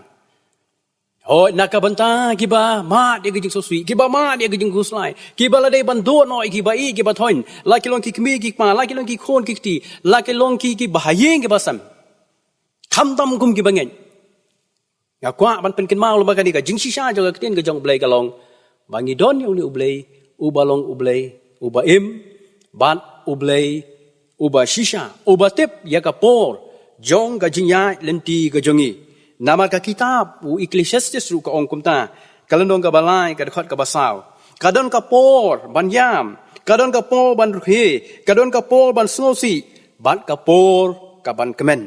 Hooid, na ka bynta kiba mad ïa ka jingsngewsih, kiba mad ïa ka jingkhuslai, kiba la dei ban duh noh ïa kiba ïeit kiba thoiñ, la ki long ki kmie ki kpa, la ki long ki khun ki kti, la ki long ki, kiba ha ïing kiba sem. Khamtam kum kiba ngeit. Nga kwah ban pynkynmaw lyngba kane ka jingshisha jong ka ktien ka jong U Blei ka long ba ngi don ïa une U Blei, uba long U Blei uba im, bad U Blei uba shisha, uba tip ïa ka por jong ka jingïaid lynti ka jong ngi. Namar ka kitab u Ecclesiastes ruh ka ong kumta, ka lynnong kaba lai, ka dkhot kaba saw. Ka don ka por ban ïam, ka don ka por ban rkhie, ka don ka por ban sngewsih, bad ka por ka ban kmen.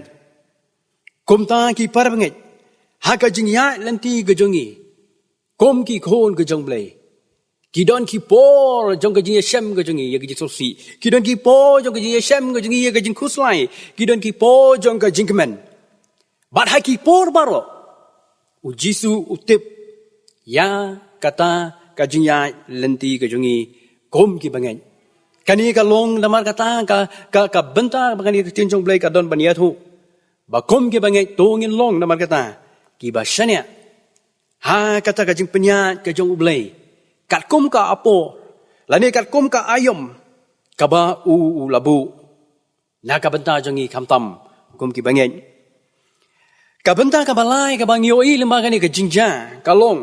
Kumta ki parabangeit, ha ka jingïaid lynti ka jong ngi, kum ki khun ka jong U Blei, ki don ki por jong ka jingïashem ka jong ngi ïa ka jingsngewsih, ki don ki por jong ka jingïashem ka jong ngi ïa ka jingkhuslai, ki don ki por jong ka jingkmen. Bad ha ki por baroh, U Jisu u tip ïa kata ka jingïaid lynti ka jong ngi kum kiba ngeit. Kane ka long namar kata ka, ka, ka bynta ba kane ka ktien jong U Blei ka don ban ïathuh ba kum kiba ngeit to ngin long namar kata kiba shaniah ha kata ka jingpynïaid ka jong U Blei, katkum ka apoh lane katkum ka aïom kaba u, u la buh na ka bynta jong ngi khamtam kum kiba ngeit. Ka bynta kaba lai kaba ngi ïohi lyngba kane ka jingjia ka long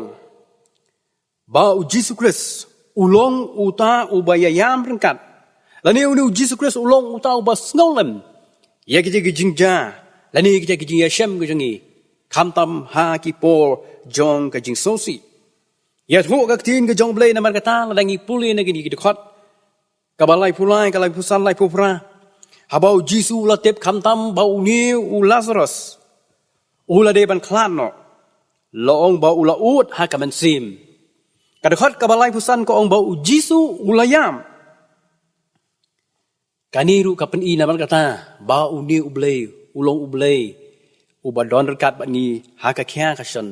ba U Jisu Khrist u long uta uba ïaïam ryngkat, lane une U Jisu Khrist u long uta uba sngewlem ïa kita ki jingjia lane kita ki jingïashem ka jong ngi, khamtam ha ki por jong ka jingsngewsih. Ïathuh ka ktien ka jong U Blei namar kata, lada ngi pule na kine ki dkhot, kaba laiphew lai, ka laiphew san, laiphew phra, haba U Jisu u la tip khamtam ba une u Lasaros u la dei ban khlad noh, la ong ba u la ud ha ka mynsiem. Ka dkhot kaba laiphew san ka ong ba U Jisu u la ïam. Kane ruh ka pyni namar kata ba une U Blei u long U Blei uba don ryngkat bad ngi ha ka khia ka shon,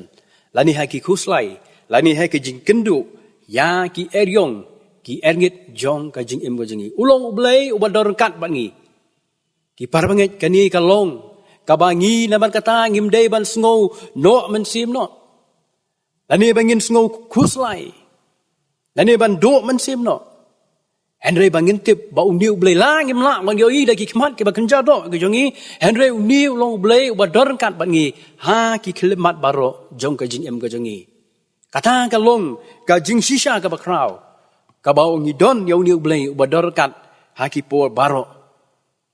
lane ha ki khuslai, lane ha ki jingkynduh ïa ki eriong, ki erngit jong ka jingim ka jong ngi. U long U Blei uba don ryngkat bad ngi. Ki parabangeit, kane ka long kaba ngi namar kata ngim dei ban sngew noh mynsiem noh, lane ba ngin sngew khuslai, lane ban duh mynsiem noh. Hynrei ba ngin tip ba une U Blei, la ngim lah ban ïohi da ki khmat kiba kynja doh ka jong ngi, hynrei une u long U Blei uba don ryngkat bad ngi ha ki khyllipmat baroh jong ka jingim ka jong ngi. Kata ka long ka jingshisha kaba khraw kaba ngi don ïa une U Blei uba don ryngkat ha ki por baroh.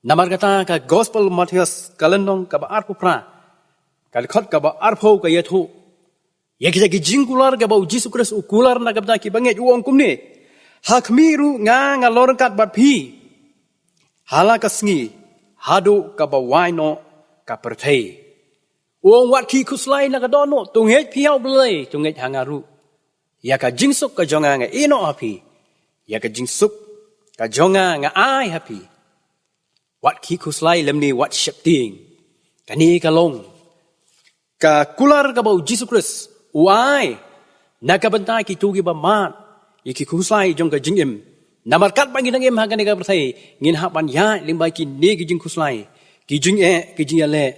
Namar kata ka Gospel Mathaios ka lynnong kaba arphew phra, ka dkhot kaba arphew ka ïathuh ïa kita ki jingkular kaba U Jisu Khrist u kular na ka bynta kiba ngeit, u ong kumne: Ha khmih ruh nga nga long ryngkat bad phi ha la ka sngi haduh kaba wai noh ka pyrthei. U ong, wat khih khuslai na ka dohnud, to ngeit phi ha U Blei, to ngeit ha nga ruh. Ïa ka jingsuk ka jong nga nga ïehnoh ha phi, ïa ka jingsuk ka jong nga nga ai ha phi. Wat khih khuslai lymne wat sheptieng. Kane ka long ka kular kaba U Jisu Khrist u ai na ka bynta kito kiba mad ïa ki khuslai jong ka jingim. Namar katba ngi dang im ha kane ka pyrthei ngin hap ban ïaid lyngba kine ki jingkhuslai, ki jingeh, ki jingïaleh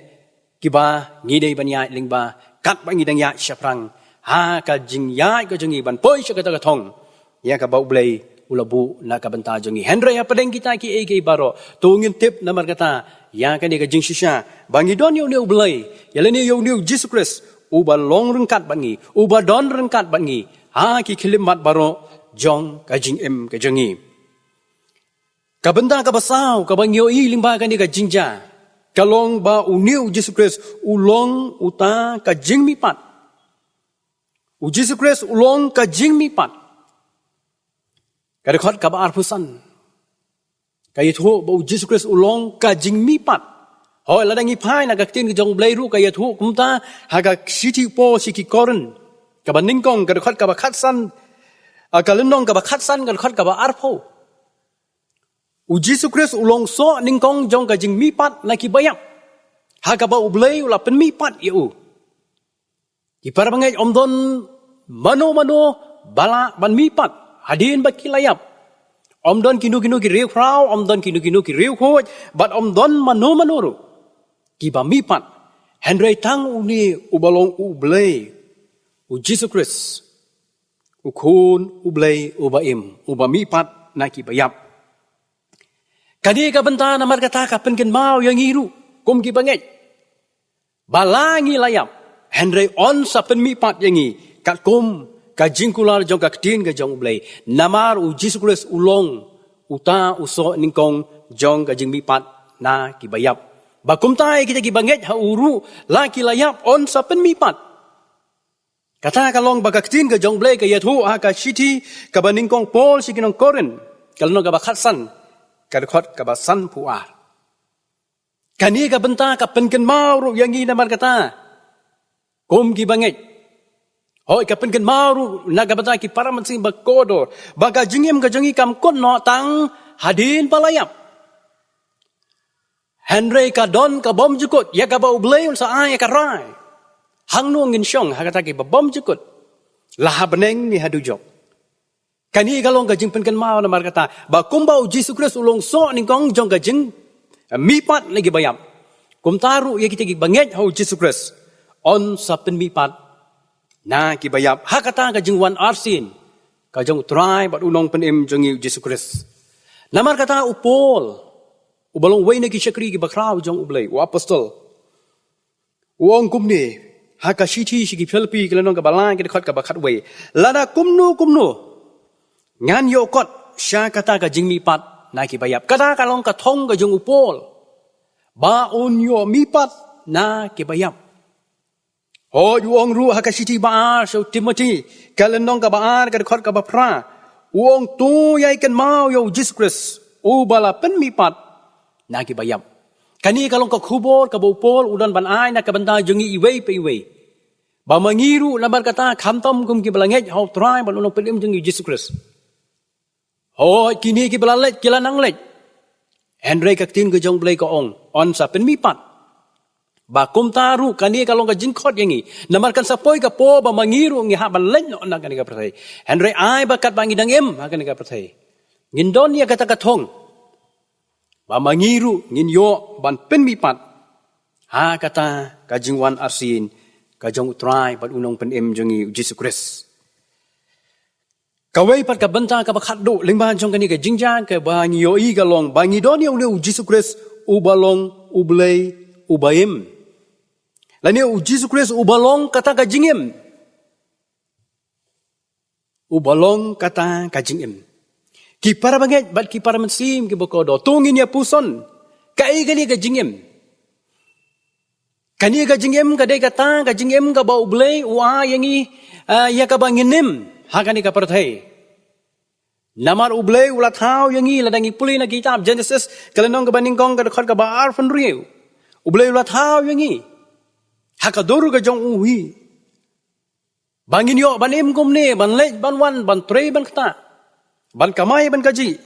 kiba ngi dei ban ïaid lyngba katba ngi dang ïaid shaphrang ha ka jingïaid ka jong ngi ban poi sha kata ka thong ïa kaba U Blei u la buh na ka bynta jong ngi. Hynrei hapdeng kita kiei kiei baroh, to ngin tip namar kata ïa kane ka jingshisha ba ngi don ïa une U Blei, ïa lane ïa une U Jisu Khrist uba long ryngkat bad ngi, uba don ryngkat bad ngi ha ki khyllipmat baroh jong ka jingim ka jong ngi. Ka bynta kaba saw kaba ngi ïohi lyngba kane ka jingjia ka long ba une U Jisu Khrist u long uta ka jingmihpat. U Jisu Khrist u long ka jingmihpat. Ka dkhot kaba arphew san ka ïathuh ba U Jisu Khrist u long ka jingmihpat. Hooid, lada ngi phai na ka ktien ka jong U Blei ruh ka ïathuh kumta ha ka shithi u Paul sha ki Korinth kaba nyngkong, ka dkhot kaba khatsan, ah, ka lynnong kaba khatsan, ka dkhot kaba arphew. U Jisu Khrist u long soh nyngkong jong ka jingmihpat na kiba ïap, ha kaba U Blei u la pynmihpat ïa u. Ki para bangeit, ym don mano mano ba lah ban mihpat hadien ba ki la ïap. Ym don kino kino ki riewkhraw, ym don kino kino ki riewkhuid, bad ym don mano mano ruh kiba mihpat. Hynrei tang une uba long U Blei, U Jisu Khrist, U Khun U Blei uba im, uba mihpat na kiba ïap. Kane ka bynta namar kata ka pynkynmaw ïa ngi ruh kum ki bangeit, ba la ngi la ïap, hynrei yn sa pynmihpat ïa ngi katkum ka jingkular jong ka ktien ka jong U Blei. Namar U Jisu Khrist u long uta u soh nyngkong jong ka jingmihpat na kiba ïap, ba kumta ïa kita ki bangeit ha u ruh, la ki la ïap, yn sa pynmihpat. Kata ka long ba ka ktien ka jong U Blei ka ïathuh ha ka shithi kaba nyngkong Paul sha ki nong Korinth, ka lynnong kaba khatsan, ka dkhot kaba sanphew ar. Kane ka bynta ka pynkynmaw ruh ïa ngi namar kata kum ki bangeit. Hooid, ka pynkynmaw ruh na ka bynta ki para mynsiem ba kordor, ba ka jingim ka jong ngi kam kut noh tang hadien ba la ïap. Hynrei ka don ka bymjukut ïa kaba U Blei un sa ai ïa ka rai. Hangno ngin shong ha kata kaba bymjukut, la ha bneng ne ha dujok? Kane ka long ka jingpynkynmaw namar kata ba kumba U Jisu Khrist u long soh nyngkong jong ka jingmihpat na kiba ïap, kumta ruh ïa kita ki bangeit ha U Jisu Khrist, yn sa pynmihpat na kiba ïap ha kata ka jingwan arsien ka jong U Trai bad U Nongpynim jong ngi U Jisu Khrist. Namar kata u Paul, uba long uwei na ki shakri kiba khraw jong U Blei, u apostol, u ong kumne ha ka shithi sha ki Philippi, ka lynnong kaba lai, ka dkhot kaba khatwei: Lada kumno kumno ngan ïoh kot sha kata ka jingmihpat na kiba ïap. Kata ka long ka thong ka jong u Paul, ba un ïoh mihpat na kiba ïap. Hooid, u ong ruh ha ka shithi ba ar sha u Timothi, ka lynnong kaba ar, ka dkhot kaba phra, u ong: To ïai kynmaw ïa U Jisu Khrist, uba la pynmihpat na kiba ïap. Kane ka long ka khubor kaba u Paul u don ban ai na ka bynta jong ngi iwei pa iwei, ba ma ngi ruh namar kata, khamtam kum kiba la ngeit ha U Trai bad U Nongpynim jong ngi U Jisu Khrist, hooid, kine kiba la leit ki la nang leit, hynrei ka ktien ka jong U Blei ka ong, yn sa pynmihpat. Ba kumta ruh kane ka long ka jingkhot ïa ngi, namar kan sa poi ka por ba ma ngi ruh ngi hap ban leit noh na kane ka pyrthei. Hynrei ai ba katba ngi dang im ha kane ka pyrthei, ngin don ïa kata ka thong, ba ma ngi ruh ngin ïoh ban pynmihpat ha kata ka jingwan arsien ka jong U Trai bad U Nongpynim jong ngi U Jisu Khrist. Kawei pat ka bynta kaba khatduh lyngba jong kane ka jingjia kaba ngi ïohi ka long ba ngi don ïa une U Jisu Khrist uba long U Blei uba im, lane U Jisu Khrist uba long kata ka jingim. Uba long kata ka jingim. Ki para bangeit bad ki para mynsiem kiba kordor, to ngin ïa puson, kaei kane ka jingim? Kane ka jingim ka dei kata ka jingim kaba U Blei u ai ïa ngi, ah, ïa kaba ngin im ha kane ka pyrthei. Namar U Blei u la thaw ïa ngi, lada ngi pule na kitab Genesis, ka lynnong kaba nyngkong, ka dkhot kaba arphew hynriew, U Blei u la thaw ïa ngi ha ka dur ka jong u hi, ba ngin ïoh ban im kumne, ban leit ban wan, ban trei ban ktah, ban kamai ban kajih.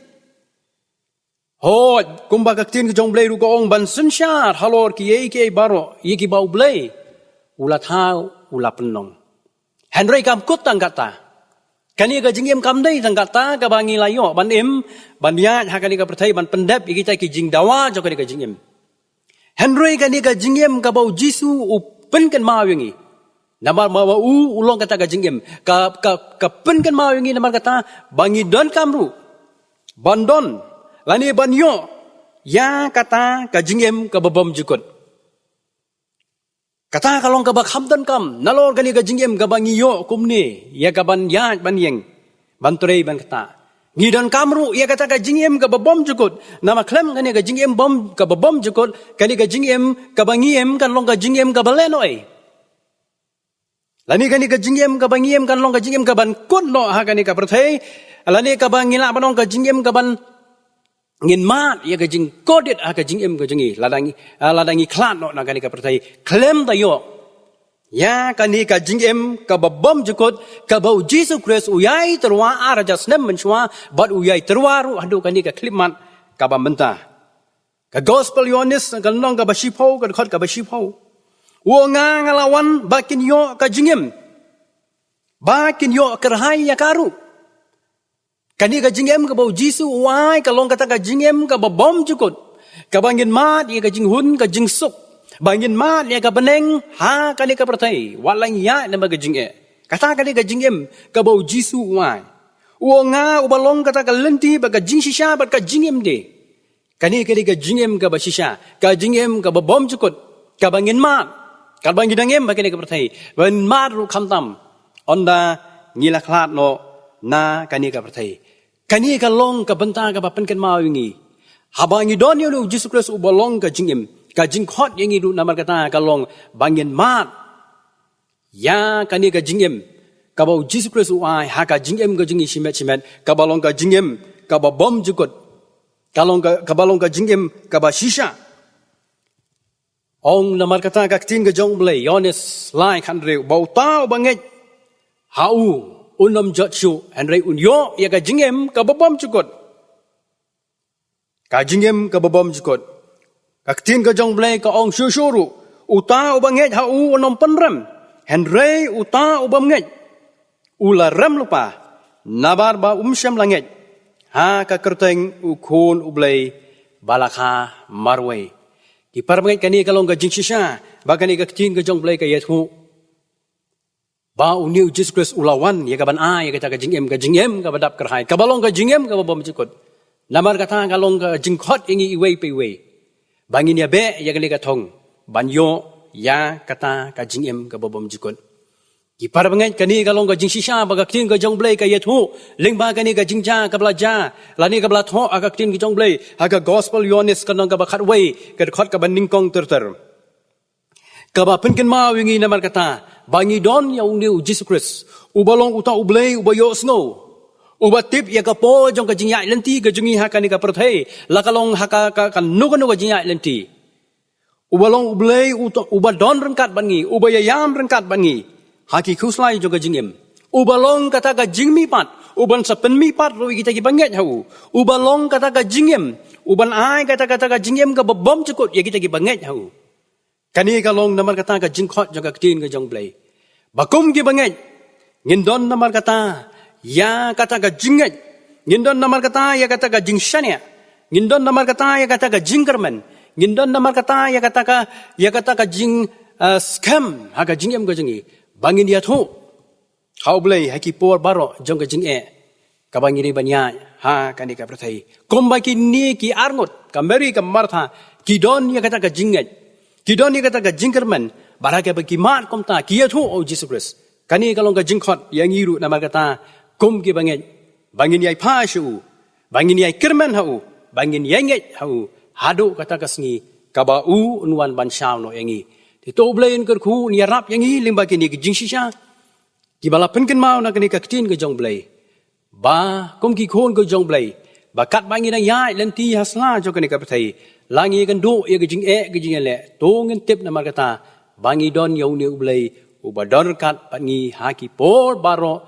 Hooid, kumba ka ktien ka jong U Blei ruh ka ong, ban synshar halor kiei kiei baroh ïa kiba U Blei u la thaw, u la pynlong. Hynrei kam kut tang katta. Kane ka jingim kam dei tang katta kaba ngi la ïoh ban im, ban ïaid ha kane ka pyrthei, ban pyndep ïa kita ki jingdawa jong kane ka jingim. Hynrei kane ka jingim kaba U Jisu u pynkynmaw ïa ngi, namar ba u, u long kata ka jingim, ka, ka, ka pynkynmaw ïa ngi namar kata ba ngi donkam ruh ban don, lane ban ïoh ïa kata ka jingim kaba bymjukut. Kata ka long kaba kham donkam nalor kane ka jingim kaba ngi ïoh kumne ïa kaban ïaid ban ïeng, ban trei ban ktah. Ngi donkam ruh ïa kata ka jingim kaba bymjukut, namar khlem kane ka jingim bym, kaba bymjukut, kane ka jingim kaba ngi im kan long ka jingim kaba lehnohei. Lane kane ka jingim kaba ngi im kan long ka jingim kaban kut noh ha kane ka pyrthei, lane kaba ngi lah ban ong ka jingim kaban ngin mad ïa ka jingkordit ha ka jingim ka jong ngi, lada ngi, ah, lada ngi khlad noh na kane ka pyrthei khlem da ïoh ïa kane ka jingim kaba bymjukut, kaba U Jisu Khrist u ïai tyrwa ar hajar snem mynshuwa, bad u ïai tyrwa ruh haduh kane ka khyllipmat kaba mynta. Ka Gospel Ïoannis, ka lynnong kaba shiphew, ka dkhot kaba shiphew. U ong nga nga la wan ba kin ïoh ka jingim, ba kin ïoh kyrhai ïa ka ruh. Kane ka jingim kaba u Jisu u ai ka long kata ka jingim kaba bymjukut, kaba ngin mad ïa ka jinghun ka jingsuk, ba ngin mad ïa ka bneng ha kane ka pyrthei, wat la ngi ïaid namar ka jingeh. Kata kane ka jingim kaba u Jisu u ai. U ong nga uba long kata ka lynti bad ka jingshisha bad ka jingim de. Kane ka dei ka jingim kaba shisha, ka jingim kaba bymjukut, kaba ngin mad katba ngi dang im ha kane ka pyrthei, ba ngin mad ruh khamtam ynda ngi la khlad noh na kane ka pyrthei. Kane ka long ka bynta kaba pynkynmaw ïa ngi. Haba ngi don ïa u Jisu Khrist uba long ka jingim, ka jingkhot ïa ngi ruh namar kata ka long ba ngin mad ïa kane ka jingim kaba u Jisu Khrist u ai ha ka jingim ka jong ngi shimet shimet, kaba long ka jingim kaba bymjukut, ka long ka, kaba long ka jingim kaba shisha. Ong namar kata ka ktien ka jong U Blei, Ïoannis lai khathynriew, ba uta uba ngeit ha u un ym jot shuh, hynrei un ïoh ïa ka jingim kaba bymjukut. Ka jingim kaba bymjukut. Ka ktien ka jong U Blei ka ong shuh shuh ruh, uta uba ngeit ha u un ym pynrem, hynrei uta u bym ngeit u la rem lypa, namar ba um shym la ngeit ha ka kyrteng u Khun U Blei ba la kha marwei. Ki para bangeit, kane ka long ka jingshisha ba kane ka ktien ka jong U Blei ka ïathuh ba une u Jisu Khrist u la wan ïa kaban ai ïa kata ka jingim, ka jingim kaba dap kyrhai, kaba long ka jingim kaba bymjukut. Namar kata ka long ka jingkhot ïa ngi iwei pa iwei ba ngin ïabeh ïa kane ka thong ban ïoh ïa kata ka jingim kaba bymjukut. Ki para bangeit, kane ka long ka jingshisha ba ka ktien ka jong U Blei ka ïathuh lyngba kane ka jingjia kaba la jia lane kaba la thoh ha ka ktien ka jong U Blei ha ka Gospel Ïoannis ka lynnong kaba khatwei, ka dkhot kaba nyngkong ter ter. Kaba pynkynmaw ïa ngi namar kata ba ngi don ïa une u Jisu Khrist uba long uta U Blei uba ïohsngew, uba tip ïa ka por jong ka jingïaid lynti ka jong ngi ha kane ka pyrthei, la ka long ha ka, ka, kano kano ka jingïaid lynti. Uba long U Blei uta, uba don ryngkat bad ngi, uba ïaïam ryngkat bad ngi ha ki khuslai jong ka jingim. Uba long kata ka jingmihpat, uban sa pynmihpat ruh ïa kita kiba ngeit ha u. Uba long kata ka jingim, uban ai kata, kata ka jingim kaba bymjukut ïa kita kiba ngeit ha u. Kane ka long namar kata ka jingkhot jong ka ktien ka jong U Blei ba kum kiba ngeit ngin don namar kata ïa kata ka jingngeit, ngin don namar kata ïa kata ka jingshaniah, ngin don namar kata ïa kata ka jingkyrmen, ngin don namar kata ïa kata ka, ïa kata ka jing, ah, skhem ha ka jingim ka jong ngi, ba ngin ïathuh ha U Blei ha ki por baroh jong ka jingeh kaba ngi dei ban ïaid ha kane ka pyrthei. Kumba kine ki arngut, ka Mari, ka Martha, ki don ïa kata ka jingngeit, ki don ïa kata ka jingkyrmen, bad ha kaba ki mad kumta ki ïathuh ïa u Jisu Khrist. Kane ka long ka jingkhot ïa ngi ruh namar kata kum kiba ngeit ba ngin ïai phai sha u, ba ngin ïai kyrmen ha u, ba ngin ïai ngeit ha u haduh kata ka sngi kaba u un wan ban shaw noh ïa ngi. Te to U Blei un kyrkhu, un ïarap ïa ngi lyngba kine ki jingshisha kiba la pynkynmaw na kane ka ktien ka jong U Blei, ba kum ki khun ka jong U Blei, ba katba ngi dang ïaid lynti ha sla jong kane ka pyrthei, la ngi ïakynduh ïa ka jingeh ka jingïaleh, to ngin tip namar kata ba ngi don ïa une U Blei uba don ryngkat bad ngi ha ki por baroh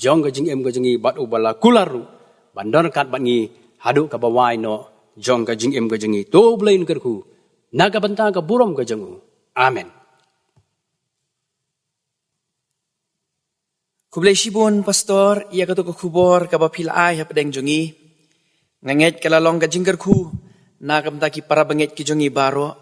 jong ka jingim ka jong ngi, bad uba la kular ruh ban don ryngkat bad ngi haduh kaba wai noh jong ka jingim ka jong ngi. To U Blei un kyrkhu na ka bynta ka burom ka jong u. Amen. Khublei shibun Pastor ïa kato ka khubor kaba phi la ai hapdeng jong ngi. Nga ngeit ka la long ka jingkyrkhu na ka bynta ki para bangeit ki jong ngi baroh.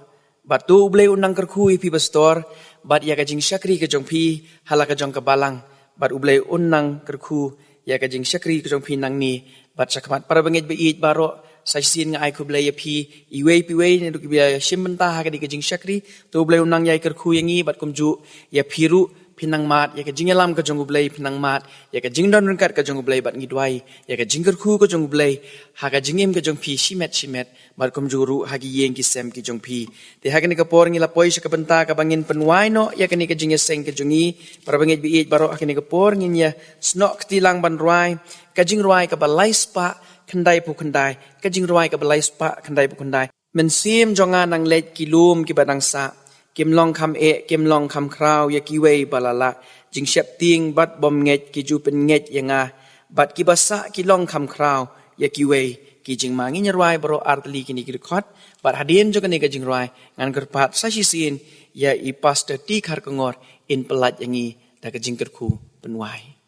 Bad to U Blei un nang kyrkhu ïa phi Pastor bad ïa ka jingshakri ka jong phi ha la ka jong ka balang. Bad U Blei un nang kyrkhu ïa ka jingshakri ka jong phi nangne. Bad shakhmat para bangeit ba ïeit baroh, sa shisien nga ai khublei ïa phi iwei pa iwei naduh kiba shim bynta ha kane ka jingshakri. To U Blei un nang ïai kyrkhu ïa ngi bad kumjuh ïa phi ruh, phin nang mad ïa ka jingïalam ka jong U Blei, phin nang mad ïa ka jingdon ryngkat ka jong U Blei, bad ngi duwai ïa ka jingkyrkhu ka jong U Blei ha ka jingim ka jong phi shimet shimet, bad kumjuh ruh ha ki ïing ki sem ki jong phi. Te ha kane ka por ngi la poi sha ka bynta kaba ngin pynwai noh ïa kane ka jingïaseng ka jong ngi. Para bangeit ba ïeit baroh, ha kane ka por ngin ïa snoh kti lang ban rwai ka jingrwai kaba lai spah khyndai phew khyndai, ka jingrwai kaba lai spah khyndai phew khyndai. Mynsiem jong nga nang leit ki lum kiba dang sah, kim long kham eh, kim long kham khraw ïa kiwei ba la lah. Jingsheptieng bad bym ngeit ki ju pynngeit ïa nga, bad kiba sah ki long kham khraw ïa kiwei Ki jingma ngin ïa rwai baroh ar tylli kine ki dkhot, bad hadien jong kane ka jingrwai, ngan kyrpad sa shisien, ïa i Pastor T. Kharkongor, in pyllait ïa ngi, da ka jingkyrkhu pynwai.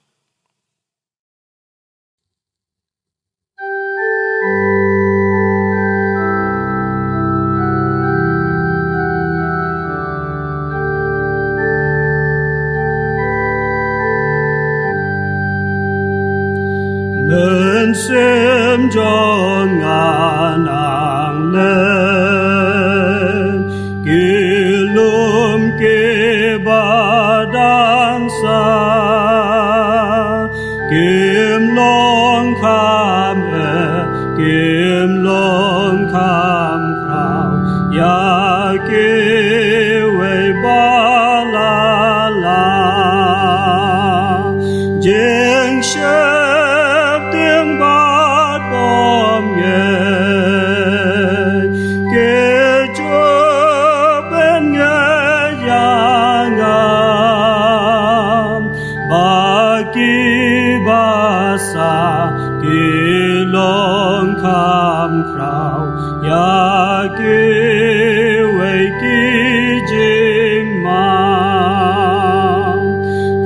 Mynsiem jong nga nang leh, ki lum ki ba dang sa, kim long kham eh, kim long kham khraw, ïa kiwei ba la lah. Jingsheptieng bad bymngeit, ki ju pynngeit ïa nga, ba ki ba sah, ki long kham khraw, ïa kiwei ki jingma.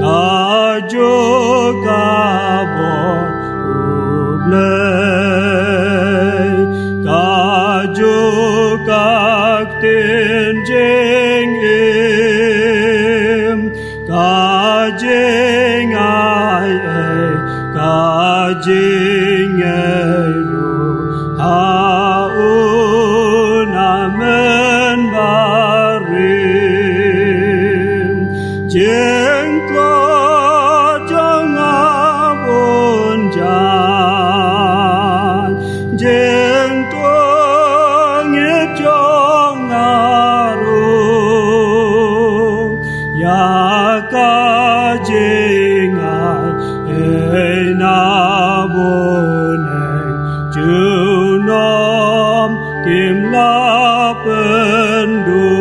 Kajuh ka bor U Blei, kajuh ka ktien jingim, ka jingai ei, ka jingngeit ruh, ha u na mynbarim. Jingtlot jong nga bun jait, jingtuid jong nga ruh, ïa ka jingai ei na bun ei, junom kim lah pynduh.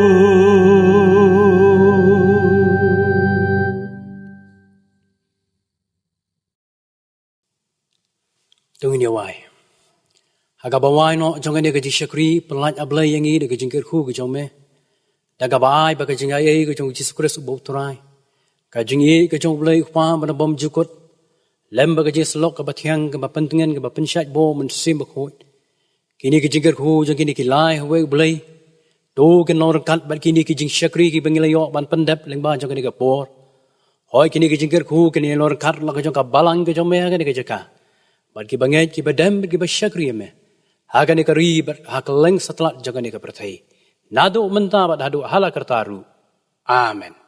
To ngin ïa wai. Ha kaba wai noh jong kane ka jingshakri, pyllait, A Blei, ïa ngi da ka jingkyrkhu ka jong me, da kaba ai ba ka jingaiei ka jong U Jisu Khrist uba U Trai, ka jingïeit ka jong U Blei U Kpa ba na bymjukut, lem bad ka jingïasyllok kaba thiang, kaba pyntngen, kaba pynshait bor Mynsiem Bakhuid, kine ki jingkyrkhu jong kine ki lai ha uwei U Blei, to kin long ryngkat bad kine ki jingshakri kiba ngi la ïoh ban pyndep lyngba jong kane ka por. Hooid, kine ki jingkyrkhu kin long ryngkat la ka jong ka balang ka jong me ha kane ka jaka, bad kiba ngeit, kiba dem, bad kiba shakri ïa me, ha kane ka ri bad ha kylleng satlak jong kane ka pyrthei, naduh mynta bad haduh hala karta ruh. Amen.